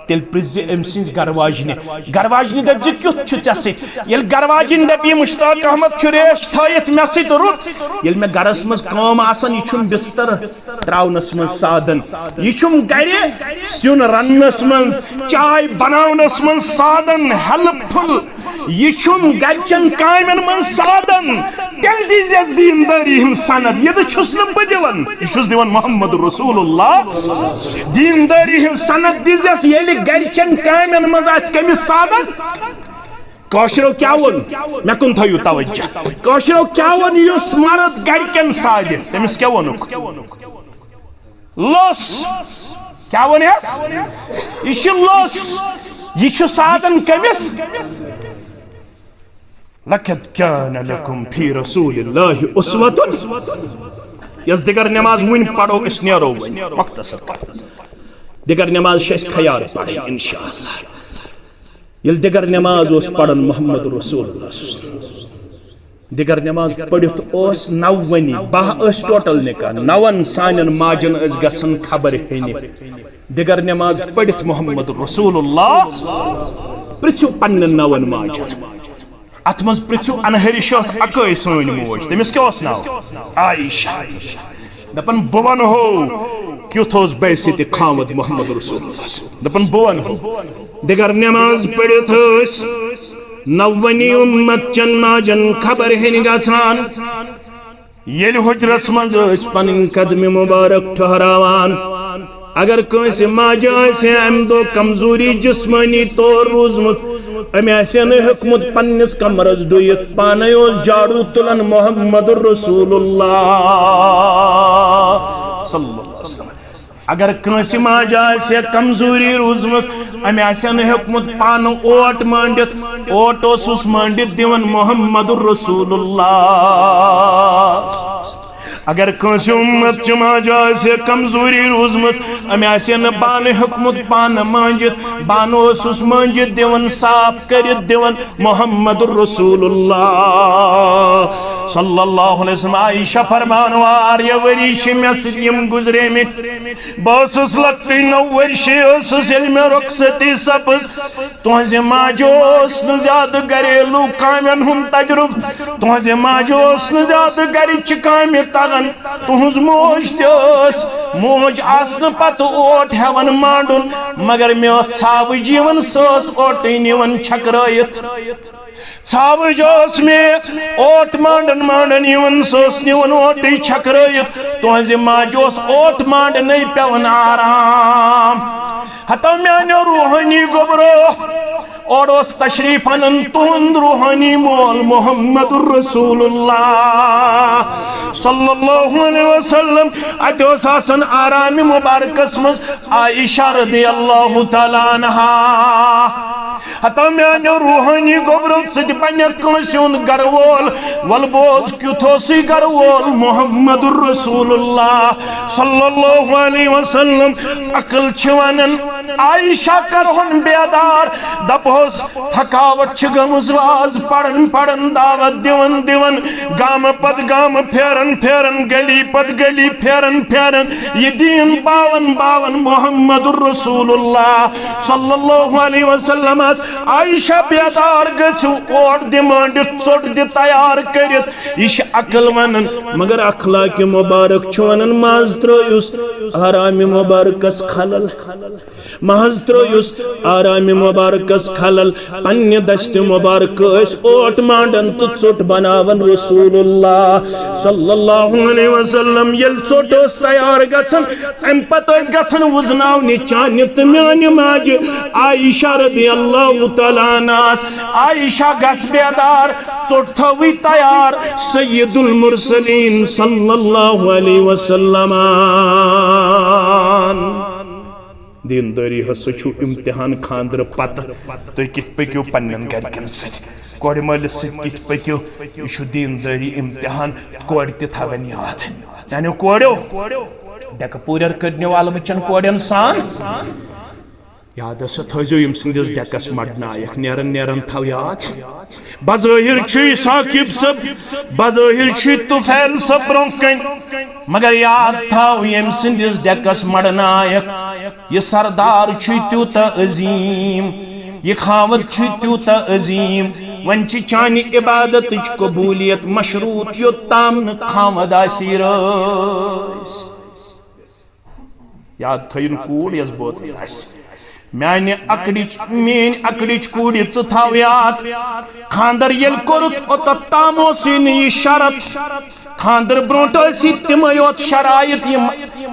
تیٚلہِ پرٛژھ زِ أمۍ سٕنٛزِ گرٕ واجنہِ۔ گرٕ واجنہِ دٔپۍ زِ، کیُتھ چھُ ژےٚ سۭتۍ؟ ییٚلہِ گرٕ واجِنۍ دَپہِ، یہِ مشتاق احمد چھُ ریش تھٲیِتھ مےٚ سۭتۍ رُت، ییٚلہِ مےٚ گرس منٛز کٲم آسان، یہِ چھُم بستر تراونس منٛز سادن، یہِ چھُم گرِ سیُن رننس منٛز، چاے بناونس منٛز سادن، ہیلپ فُل، یہِ چھُم گرِچٮ۪ن کامٮ۪ن منٛز سادن، تیٚلہِ دیٖزٮ۪س دیٖندٲری ہُنٛد سند۔ یہِ نہٕ چھُس نہٕ بہٕ دِوان، یہِ چھُس دِوان محمد رسول اللہ۔ دیٖندٲری ہُنٛد سند دیٖزٮ۪س، ییٚلہِ گرِچٮ۪ن کامٮ۪ن منٛز آسہِ کٔمِس سادن۔ کٲشرو کیٛاہ ووٚن؟ مےٚ کُن تھٲیِو توجہ۔ کٲشرو کیٛاہ ووٚن؟ یُس مرد گرِکٮ۪ن سادِ، تٔمِس کیٛاہ ووٚنُکھ؟ لوٚس۔ کیٛاہ ووٚن یَس؟ یہِ چھُ لوٚس۔ یہِ چھُ سادن کٔمِس؟ لقد کان لکم فی رسول اللہ اسوۃ۔ یۄس دِگر نماز وٕنۍ پرو، أسۍ نیرو وۄنۍ مختصر کر۔ دِگر نماز چھِ اَسہِ خیال پرٕنۍ انشاءاللہ۔ ییٚلہِ دِگر نماز اوس پران محمد رسول اللہ صلی اللہ علیہ وسلم، دِگر نماز پٔرِتھ اوس نَوَنی، باہ ٲسۍ ٹوٹل نکاح، نَوَن سانٮ۪ن ماجن ٲسۍ گژھان خبر ہیٚنہِ۔ دِگر نماز پٔرِتھ محمد رسول اللہ، پرٛژھِو پننٮ۪ن نَوَن ماجن۔ اتھ منٛز پرٛژھِو، انہرِش ٲس اکٲے سٲنۍ موج، تٔمِس کیٛاہ اوس ناو؟ عائشہ۔ دپان، بہٕ ونہو کیُتھ اوس بحیثیت خاوند محمد رسول اللہ۔ دپان، بہٕ ونہو۔ دِگر نماز پٔرِتھ ٲسۍ نَوَنی امت چٮ۪ن ماجن خبر ہیٚنہِ گژھان۔ ییٚلہِ حجرس منٛز ٲسۍ پنٕنۍ قدمہِ مبارک ٹھہراوان، اگر کٲنٛسہِ ماجہِ آسہِ ہے امہِ دۄہ کمزوری جسمٲنی طور روٗزمٕژ، أمۍ آسہِ ہے نہٕ ہیوٚکمُت پننِس کمرس ڈُیِتھ، پانے اوس جاڑوٗ تُلان محمد رسول اللہ صلی اللہ علیہ وسلم۔ اگر کٲنٛسہِ ماجہِ آسہِ ہے کمزوری روٗزمٕژ، أمۍ آسہِ ہے نہٕ ہیوٚکمُت پانہٕ اوٹ مٲنڈِتھ، اوٹ اوسُس مٲنڈِتھ دِوان محمد رسول اللہ۔ اگر کٲنٛسہِ امت چہِ ماجہِ آسہِ ہے کمزوری روٗزمٕژ، أمۍ آسہِ ہے نہٕ بانہٕ ہیوٚکمُت پانہٕ مٲنجِتھ، بانہٕ اوسُس مٲنجِتھ دِوان، صاف کٔرِتھ دِوان محمد رسول اللہ صلی اللہ علیہ وسلم۔ عائشہ فرمان، واریاہ ؤری چھِ مےٚ سۭتۍ یِم گُزریمٕتۍ۔ بہٕ ٲسٕس لۄکٹٕے، نَو ؤرشے ٲسٕس ییٚلہِ مےٚ رۄخصتی سپٕز۔ تُہنٛزِ ماجہِ اوس نہٕ زیادٕ گریلو کامٮ۪ن ہُنٛد تجرُبہٕ۔ تُہنٛزِ ماجہِ اوس نہٕ زیادٕ گرِچہِ کامہِ تگان۔ تُہنٛز موج تہِ ٲس۔ موج آسنہٕ پتہٕ اوٹ ہٮ۪وان مانڈُن، مگر مےٚ ٲس ژھاوٕج یِوان، سۄ ٲس اوٹٕے نِوان چھٔکرٲیِتھ۔ ژھاوٕج ٲس مےٚ اوٹ مانڈن مانڈن یِوان، سۄ ٲس نِوان اوٹٕے چھٔکرٲیِتھ۔ تُہنٛزِ ماجہِ اوس اوٹ مانڈنَے پٮ۪وان آرام۔ ہتو میانیو روحٲنی گوٚبرو، اور اوس تشریف انان تہنٛد روحانی مول محمد رسول اللہ صلی اللہ علیہ وسلم۔ اتہِ اوس آسان آرام مبارکس منٛز عائشہ رضی اللہ تعالیٰ عنہا۔ ہتا میانیو روحانی گوبرو، ژٕ تہِ بنکھ کٲنٛسہِ ہُنٛد گرٕ وول۔ ول بوز، کیُتھ اوسُے گرٕ وول محمد رسول اللہ صلی اللہ علیہ وسلم۔ عقل چھِ ونان، عائشہ کرہون بیدار، دپہوس تھکاوٹ چھِ گٔمٕژ، واز پران پران، دعوت دِوان دِوان، گامہٕ پتہٕ گامہٕ پھیران پھیران، گلی پتہٕ گلی پھیران پھیران، یہِ دیٖن باوان باوان محمد رسول اللہ صلی اللہ علیہ وسلمس۔ عائشہ بیدار گٔژھِو، اوٹ دِ مٲنڈِتھ، ژوٚٹ دِ تیار کٔرِتھ۔ یہِ چھِ عقل ونان، مگر اخلاق مبارک چھُ ونان، ماز ترٲیُس آرام مبارکس خلل۔ محض ترٲیُس آرام مبارکس خلل۔ پننہِ دستِ مبارکہٕ ٲسۍ اوٹ مانڈان تہٕ ژوٚٹ بناوان رسول اللہ صلی اللہ علیہ وسلم۔ ییٚلہِ ژوٚٹ ٲس تیار گژھان، امہِ پتہٕ ٲسۍ گژھان وُزناونہِ چانہِ تہٕ میانہِ ماجہِ عائشہ رضی اللہ تعالیٰ عنہَس۔ عائشہ، گژھ بیدار، ژوٚٹ تھٲوٕے تیار، سید المرسلین صلی اللہ علیہ وسلم۔ دیندٲری ہسا چھُ امتحان خاندرٕ پتہٕ۔ تُہۍ کِتھ پٔکِو پننٮ۪ن گرِکٮ۪ن سۭتۍ، کورِ مٲلِس سۭتۍ کِتھ پٔکِو، یہِ چھُ دیندٲری امتحان۔ کورِ تہِ تھاوٕنۍ یاد۔ میانیو کورٮ۪و، ڈٮ۪کہٕ پوٗرٮ۪ر کٔرنیو عالمہٕ چٮ۪ن کورٮ۪ن سان۔ یاد ہسا تھٲیزیو ییٚمہِ سٕنٛدِس ڈٮ۪کس مڑنایکھ، نیران نیران تھاو یاد۔ بظٲہِر چھُے ثاقب صٲب، بظٲہِر چھُے طفیل صٲب برونٛہہ کنہِ، مگر یاد تھاو ییٚمہِ سٕنٛدِس ڈٮ۪کس مڑنایکھ، یہِ سردار چھُے تیوٗتاہ عظیٖم، یہِ خاوند چھُے تیوٗتاہ عظیٖم۔ وۄنۍ چھِ چانہِ عبادتٕچ قبولیت مشروط، یوٚت تام نہٕ خاوند آسی رٲسۍ۔ یاد تھٲیِن کوٗر یۄس بوزان آسہِ۔ میانہِ اکڑِچ، میٲنۍ اکڑِچ کوٗرِ، ژٕ تھاو یاد، خاندر ییٚلہِ کوٚرُتھ، اوٚتتھ تام اوسُے نہٕ یہِ شرط۔ خاندر برونٛٹھ ٲسی تِمے یوت شرایط یِم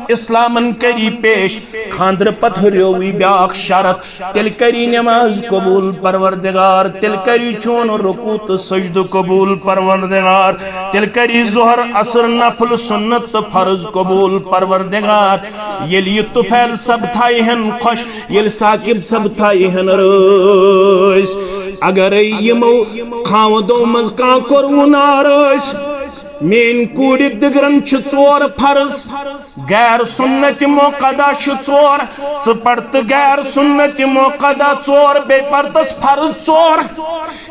اسلامن کٔری پیش۔ خاندر پتہٕ ہُریووٕے بیاکھ شرط، تیٚلہِ کٔری نماز قبول پروردگار، تیٚلہِ کٔری چون رکوع تہٕ سجدٕ قبول پروردگار، تیٚلہِ کٔری ظہر عصر نفل سنت تہٕ فرض قبول پروردگار۔ ییٚلہِ یہِ طفیل صٲب تھایہِ ہن خۄش، ییٚلہِ ثاقب صٲب تھایہِ ہن رٲسۍ، اگرے یِمو خاوندو منٛز کانٛہہ کوٚروٕ نارٲسۍ، میٲنۍ کوٗرِ دِگرن چھِ ژور فرض، غیر سنت مؤکدہ چھِ ژور، ژٕ پرتہٕ غیر سنت مؤکدہ ژور، بیٚیہِ پرتس فرض ژور۔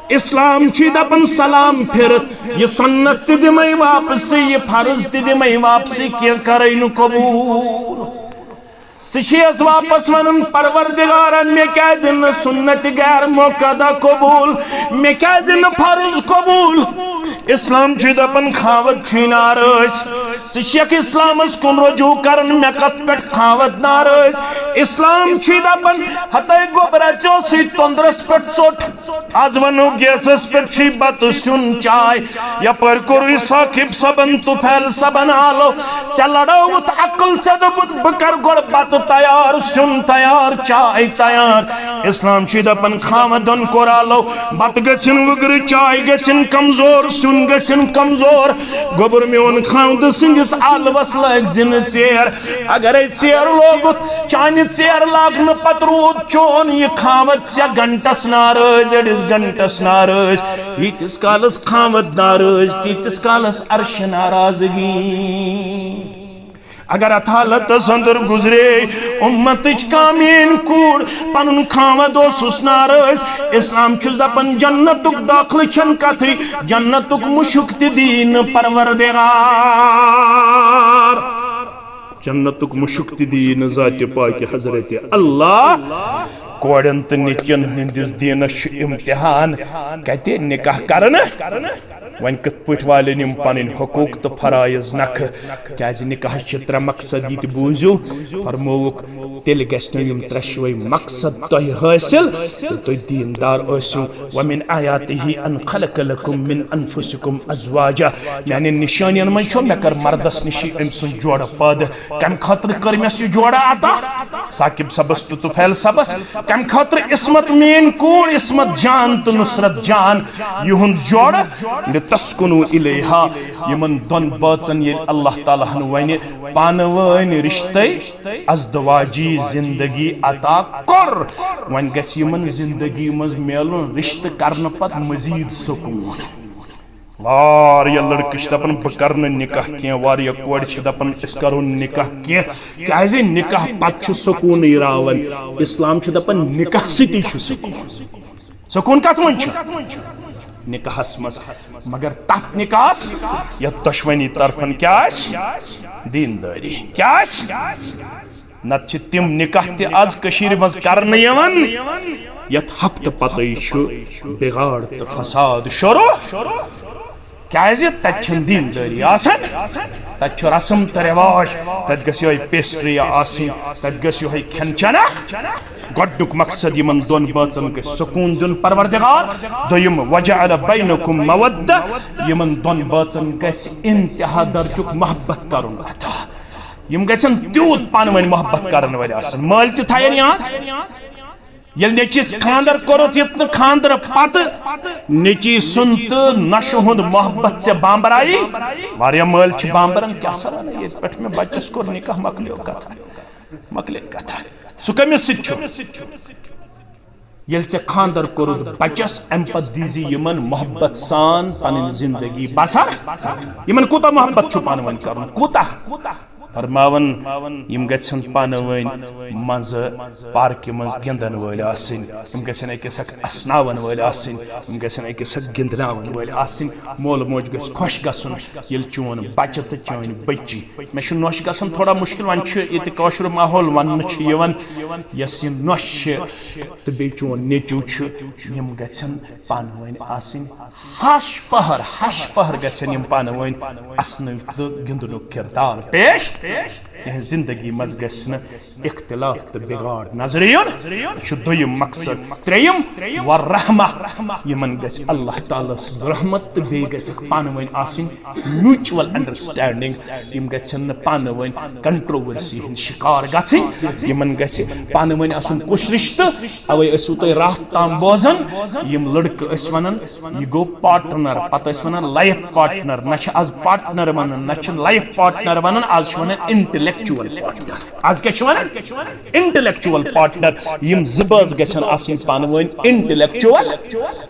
اسلام چھُے دپان سلام پھِرتھ، یہِ سنت تہِ دِمے واپسٕے، یہِ فرض تہِ دِمے واپسٕے، کینٛہہ کرے نہٕ قبول۔ ژٕ چھیس واپس ونان، پروردگارا، مےٚ کیازِ نہٕ سنت غیر مؤکدہ قبول، مےٚ کیازِ نہٕ فرض قبول؟ اسلام چھُے دپان خاوند چھُے ناراض، ژٕ چھکھ اسلامس کُن رجوع کران، مےٚ کتھ پٮ۪ٹھ خاوند ناراض؟ اسلام چھُے دپان ہتے گوٚبرا، ژےٚ اوسُے توٚندرس پٮ۪ٹھ ژوٚٹ، از ونو گیسس پٮ۪ٹھ چھُے بتہٕ سیُن چاے۔ یپٲرۍ کوٚرُے ثاقب صٲبن طفیل صٲبن آلو، ژےٚ لڑٲوُتھ عقل، ژےٚ دوٚپُتھ بہٕ کرٕ گۄڈٕ بتہٕ تیار، سیُن تیار، چاے تیار۔ اسلام چھُے دپان خاوندن کوٚر آلو، بتہٕ گژھن وٕگرٕ، چاے گژھن کمزور، سیُن گژھن کمزور۔ گوٚبُر میون، خاوندٕ سٕنٛدِس آلوس لٲگۍ زِ نہٕ ژیر۔ اگرے ژیر لوگُتھ، چانہِ ژیر لاگنہٕ پتہٕ روٗد چون یہِ خاوند ژےٚ گنٹس ناراض، أڑِس گنٹس ناراض۔ ییٖتِس کالس خاوند ناراض، تیٖتِس کالس عرشہِ ناراضگی۔ اگر اتھ حالتس اندر گزرے امتٕچ کانٛہہ میٲنۍ کوٗر، پنُن خاوند اوسُس ناراض، اسلام چھُس دپان جنتُک دٲخلہٕ چھنہٕ کتھٕے، جنتُک مُشُک تہِ دِیہِ نہٕ پروردگار۔ جنتُک مُشُک تہِ دِیہِ نہٕ ذاتِ پاکہِ حضرت اللہ۔ کورٮ۪ن تہٕ نیٚچوٮ۪ن ہٕنٛدِس دیٖنس چھُ امتحان، کتہِ نکاح کرنہٕ؟ وۄنۍ کِتھ پٲٹھۍ والن یِم پنٕنۍ حقوٗق تہٕ فرٲیض نکھٕ؟ کیازِ نکاحس چھِ ترٛےٚ مقصد، یہِ تہِ بوٗزِو۔ فرمووُکھ، تیٚلہِ گژھِ نہٕ یِم ترٛٮ۪شوَے مقصد تۄہہِ حٲصِل، ییٚلہِ تُہۍ دیٖندار ٲسِو۔ وَمِنْ آيَاتِهِ أَنْ خَلَقَ لَكُمْ مِنْ أَنْفُسِكُمْ أَزْوَاجًا۔ میانٮ۪ن نِشٲنِیَن منٛز چھُ، مےٚ کٔر مردس نِشی أمۍ سٕنٛز جوڑٕ پٲدٕ۔ کَمہِ خٲطرٕ کٔر مےٚ یہِ جوڑٕ عطا؟ ثاقب صٲبس تہٕ طفیل صٲبس۔ کمہِ خٲطرٕ؟ عصمت میٲنۍ کوٗر، عصمت جان تہٕ نصرت جان، یِہُنٛد جوڑٕ، لتسکنوا الیہا، یِمن دۄن بٲژن ییٚلہِ اللہ تعالیٰ ہن وۄنۍ پانہٕ وٲنۍ رشتے ازدواجی زندگی عطا کوٚر، وۄنۍ گژھِ یِمن زندگی منٛز میلُن رشتہٕ کرنہٕ پتہٕ مزید سکوٗن۔ واریاہ لڑکہٕ چھِ دپان، "بہٕ کرٕ نہٕ نکاح کینٛہہ"، واریاہ کورِ چھِ دپان، "أسۍ کرو نہٕ نکاح کینٛہہ"۔ کیازِ؟ نکاح پتہٕ چھُ سکوٗنٕے راوان۔ اسلام چھُ دپان، نکاح سۭتی چھُ سکوٗن۔ سکوٗن کتھ منٛز چھُ؟ نکاحس منٛز۔ مگر تتھ نکاحس یتھ دۄشوٕنی طرفن کیٛاہ آسہِ؟ دیندٲری۔ کیٛاہ آسہِ؟ نتہٕ چھِ تِم نکاح تہِ از کٔشیٖرِ منٛز کرنہٕ یِوان، یتھ ہفتہٕ پتے چھُ بگاڑ تہٕ فساد شروع۔ کیازِ؟ تتہِ چھنہٕ دیندٲری آسان، تتہِ چھُ رسم تہٕ رواج، تتہِ گژھِ یِہوٚے پیسٹری آسٕنۍ، تتہِ گژھِ یِہوٚے کھٮ۪ن چٮ۪نا۔ گۄڈنیُک مقصد، یِمن دۄن بٲژن گژھِ سکوٗن دیُن پروردگار۔ دوٚیِم، وجعل بینکم مودہ، یِمن دۄن بٲژن گژھِ انتہا درجُک محبت کرُن عطا۔ یِم گژھن تیوٗت پانہٕ ؤنۍ محبت کرن وٲلۍ آسٕنۍ۔ مٲلۍ تہِ تھاین یاد، ییٚلہِ نیٚچِس خانٛدر کوٚرُتھ، یُتھ نہٕ خانٛدرٕ پتہٕ نیٚچی سُنٛد تہٕ نۄشہِ ہُنٛد محبت ژےٚ بامبرایی۔ واریاہ مٲلۍ چھِ بامبران، کیٛاہ سا وَنہٕ، ییٚتہِ پٮ۪ٹھ مےٚ بچس کوٚر نکاح، مۄکلیو کتھا، مۄکلے کتھا۔ سُہ کٔمِس سۭتۍ چھُ؟ ییٚلہِ ژےٚ خانٛدر کوٚرُتھ بچس، امہِ پتہٕ دیٖزِ یِمن محبت سان پنٕنۍ زندگی بسر۔ یِمن کوٗتاہ محبت چھُ پانہٕ ؤنۍ کرُن، کوٗتاہ؟ فرماوان، یِم گژھن پانہٕ ؤنۍ منٛزٕ پارکہِ منٛز گِنٛدن وٲلۍ آسٕنۍ، یِم گژھن أکِس اکھ اسناون وٲلۍ آسٕنۍ، یِم گژھن أکِس اکھ گِنٛدناون وٲلۍ آسٕنۍ۔ مول موج گژھِ خۄش گژھُن، ییٚلہِ چون بچہٕ تہٕ چٲنۍ بچی، مےٚ چھُ نۄش گژھان تھوڑا مُشکل، وۄنۍ چھُ ییٚتہِ کٲشُر ماحول وننہٕ چھُ یِوان، یۄس یہِ نۄش چھِ تہٕ بیٚیہِ چون نیٚچو چھُ، یِم گژھن پانہٕ ؤنۍ آسٕنۍ ہش پہر، ہش پہر گژھن یِم پانہٕ ؤنۍ اسنہٕ تہٕ گِنٛدنُک کردار پیش۔ یِہنٛز زندگی منٛز گژھِ نہٕ اختلاف تہٕ بگاڑ نظرِ یُن۔ یہِ چھُ دوٚیِم مقصد۔ ترٛیٚیِم، والرحمہ، یِمن گژھِ اللہ تعالیٰ سٕنٛز رحمت تہٕ بیٚیہِ گژھِ پانہٕ ؤنۍ آسٕنۍ mutual understanding۔ یِم گژھن نہٕ پانہٕ ؤنۍ controversy ہٕنٛدۍ شکار گژھٕنۍ۔ یِمن گژھِ پانہٕ ؤنۍ آسُن کُس رشتہٕ۔ اوے ٲسِو تُہۍ راتھ تام بوزان، یِم لڑکہٕ ٲسۍ ونان، یہِ گوٚو پارٹنر، پتہٕ ٲسۍ ونان لائف پارٹنر۔ نہ چھِ آز پارٹنر ونان، نہ چھِ لائف پارٹنر ونان، آز چھِ ونان intellectual partner۔ آز کیٛاہ چھِ ونان؟ Intellectual partner۔ یِم زٕ بٲژ گژھن آسٕنۍ پانہٕ ؤنۍ intellectual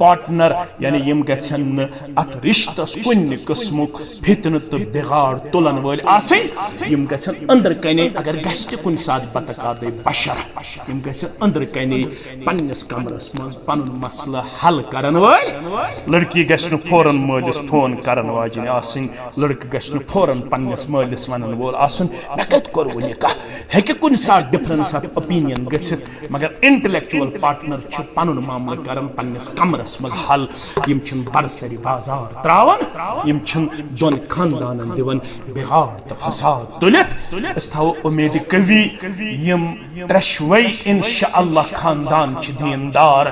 partner، یعنی یِم گژھن نہٕ اتھ رشتس کُنہِ قٕسمُک فتنہٕ تہٕ بگاڑ تُلن وٲلۍ آسٕنۍ۔ یِم گژھن أنٛدرٕ کنے، اگر گژھِ تہِ کُنہِ ساتہٕ بتہٕ کادے بشر، یِم گژھن أنٛدرٕ کنے پننِس کمرس منٛز پنُن مسلہٕ حل کرن وٲلۍ۔ لڑکی گژھِ نہٕ فوراً مٲلِس فون کرن واجِنۍ آسٕنۍ، لڑکہٕ گژھِ نہٕ فوراً پننِس مٲلِس ونن وول آسُن، "مےٚ کتہِ کوٚروٕ نکاح؟" ہیٚکہِ کُنہِ ساتہٕ difference of opinion گٔژھِتھ، مگر intellectual partner چھِ پنُن معاملہٕ کران پننِس کمرس منٛز حل۔ یِم چھِنہٕ برسری بازار تراوان، یِم چھِنہٕ دۄن خاندانن دِوان بگاڑ تہٕ فساد تُلِتھ۔ أسۍ تھاوو اُمید قوی، یِم ترٛٮ۪شوَے انشاءاللہ خاندان چھِ دیندار،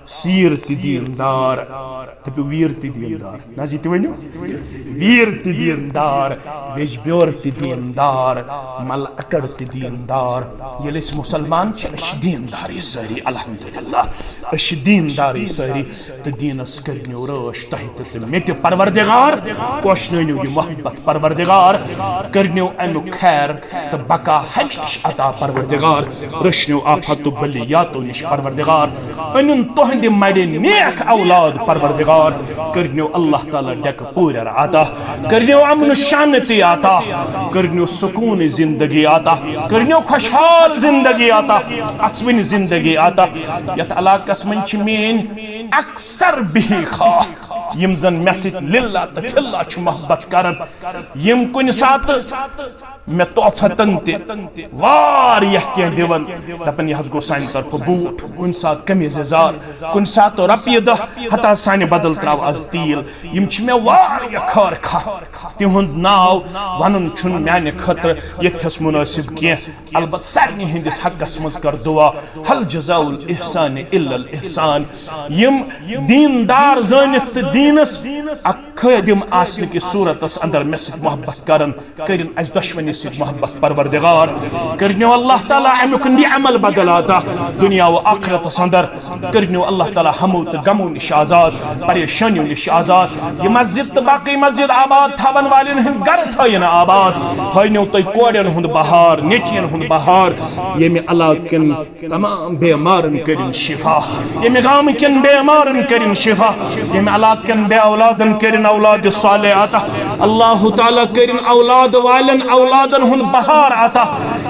سیٖر تہِ دیندار، دٔپِو ویٖر تہِ دیندار۔ نہ حظ، یہِ تہِ ؤنِو۔ ویٖر تہِ دیندار، ویٚجبیور تہِ دیندار، ملہٕ اکڑ تہِ دیندار۔ ییٚلہِ أسۍ مُسلمان چھِ، أسۍ چھِ دیندارٕے سٲری، الحمدللہ۔ أسۍ چھِ دیندارٕے سٲری۔ تہٕ دیٖنس کٔرنیو رٲچھ تۄہہِ تہِ تہٕ مےٚ تہِ پروردگار۔ کوشنٲنیو یہِ محبت پروردگار۔ کٔرنیو امیُک خیر تہٕ بقا ہمیشہِ عطا پروردگار۔ رٔچھنیو آفاتو بلیاتو نِش پروردگار۔ أنِن تُہنٛدِ مَرِ نیک اولاد پروردگار۔ کٔرنیو اللہ تعالیٰ ڈیکہٕ پوٗرٮ۪ر عطا۔ کٔرنیو امن شانتی عطا۔ کٔرنیو سکون زندگی عطا۔ کٔرنیو خوشحال زندگی عطا۔ اسوٕنۍ زندگی عطا۔ یتھ علاقس منٛز چھِ میٲنۍ اکثر بِہی خواہ، یِم زن مےٚ سۭتۍ للہ تہٕ فی اللہ چھِ محبت کران، یِم کُنہِ ساتہٕ مےٚ تحفتن تہِ واریاہ کینٛہہ دِوان، دپان، "یہِ حظ گوٚو سانہِ طرفہٕ بوٗٹھ"، کُنہِ ساتہٕ قمیٖض یزار، کُنہِ ساتہٕ رۄپیہِ دَہ، ہتا سانہِ بدل ترٛاو از تیٖل۔ یِم چھِ مےٚ واریاہ خٲر خواہ، تِہُنٛد ناو ونُن چھُنہٕ میانہِ خٲطرٕ ییٚتھس مُنٲسِب کینٛہہ۔ البتہ سارنٕے ہٕنٛدِس حقس منٛز کر دعا، "هل جزاء الاحسان الا الاحسان"۔ یِم دیندار زٲنِتھ تہٕ دیٖنس اکھ خٲدم آسنہٕ کِس صورتس اندر مےٚ سۭتۍ محبت کران، کٔرِن اسہِ دۄشوٕنی سۭتۍ محبت پروردگار۔ کٔرِنو اللہ تعالیٰ امیُک نعمل بدل عطا دنیا و آخرتس اندر۔ کٔرِنو اللہ تعالیٰ ہمو تہٕ غمو نِش آزاد، پریشٲنیو نِش آزاد۔ یہِ مسجد تہٕ باقٕے مسجد آباد تھاون والٮ۪ن ہٕنٛدۍ گرٕ تھٲیِن آباد۔ ہٲینو تُہۍ کورٮ۪ن ہُنٛد بہار، نیٚچوٮ۪ن ہُنٛد بہار، ییٚمہِ علاقہٕ کٮ۪ن تمام بیمارن کٔرِن شفا، ییٚمہِ گامہٕ کٮ۪ن بیمارن کٔرِن شفا، ییٚمہِ علاقہٕ کٮ۪ن بے اولادن کٔرِن اولاد صالح عطا۔ اللہ تعالیٰ کٔرِن اولاد والٮ۪ن اولادن ہُنٛد بہار عطا۔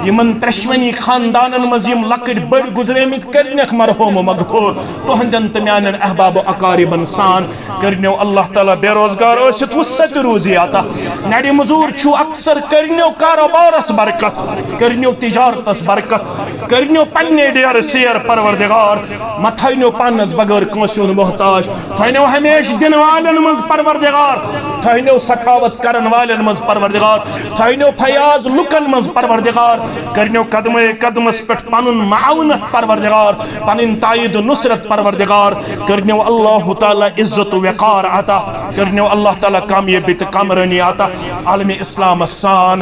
یِمن ترٛشوٕنی خاندانن منٛز یِم لۄکٕٹۍ بٔڑۍ گُزریمٕتۍ، کٔرنکھ مرحوم و مغفور۔ تُہنٛدٮ۪ن تہٕ میانٮ۪ن احباب و اقاربن سان کٔرنیو اللہ تعالیٰ بے روزگار ٲسِتھ وُسعت روزی عطا۔ نرِ مزور چھُو اکثر، کٔرنیو کاروبارس برکت، کٔرنیو تجارتس برکت، کٔرنیو پننے ڈیرٕ سیر پروردگار۔ مہ تھٲینیو پانس بغٲر کٲنٛسہِ ہُنٛد محتاج، تھٲینیو ہمیشہِ دِنہٕ والٮ۪ن منٛز پروردگار، تھٲینیو سخاوت کرن والٮ۪ن منٛز پروردگار، تھٲینیو فیاض لُکن منٛز پروردگار، کٔرنیو قدمے قدمس پٮ۪ٹھ پنُن معاونت پروردگار، پنٕنۍ تائید و نصرت پروردگار، کٔرنیو اللہ تعالیٰ عزت و وقار عطا، کٔرنیو اللہ تعالیٰ کامیٲبی تہٕ کامرٲنی عطا۔ عالم اسلامس سان،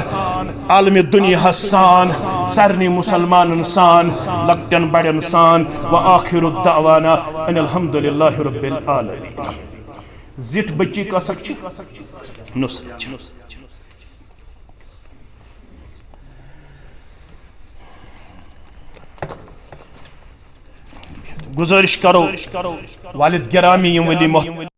عالم دنیاہس سان، سارنٕے مسلمانن سان، لۄکٹٮ۪ن بڑٮ۪ن سان۔ وآخر دعوانا ان الحمد للہ رب العالمین۔ زِٹھ بچی کسک چھ؟ نصرت چھ۔ گزارش کرو، والد گرامی، یِم ولی محترم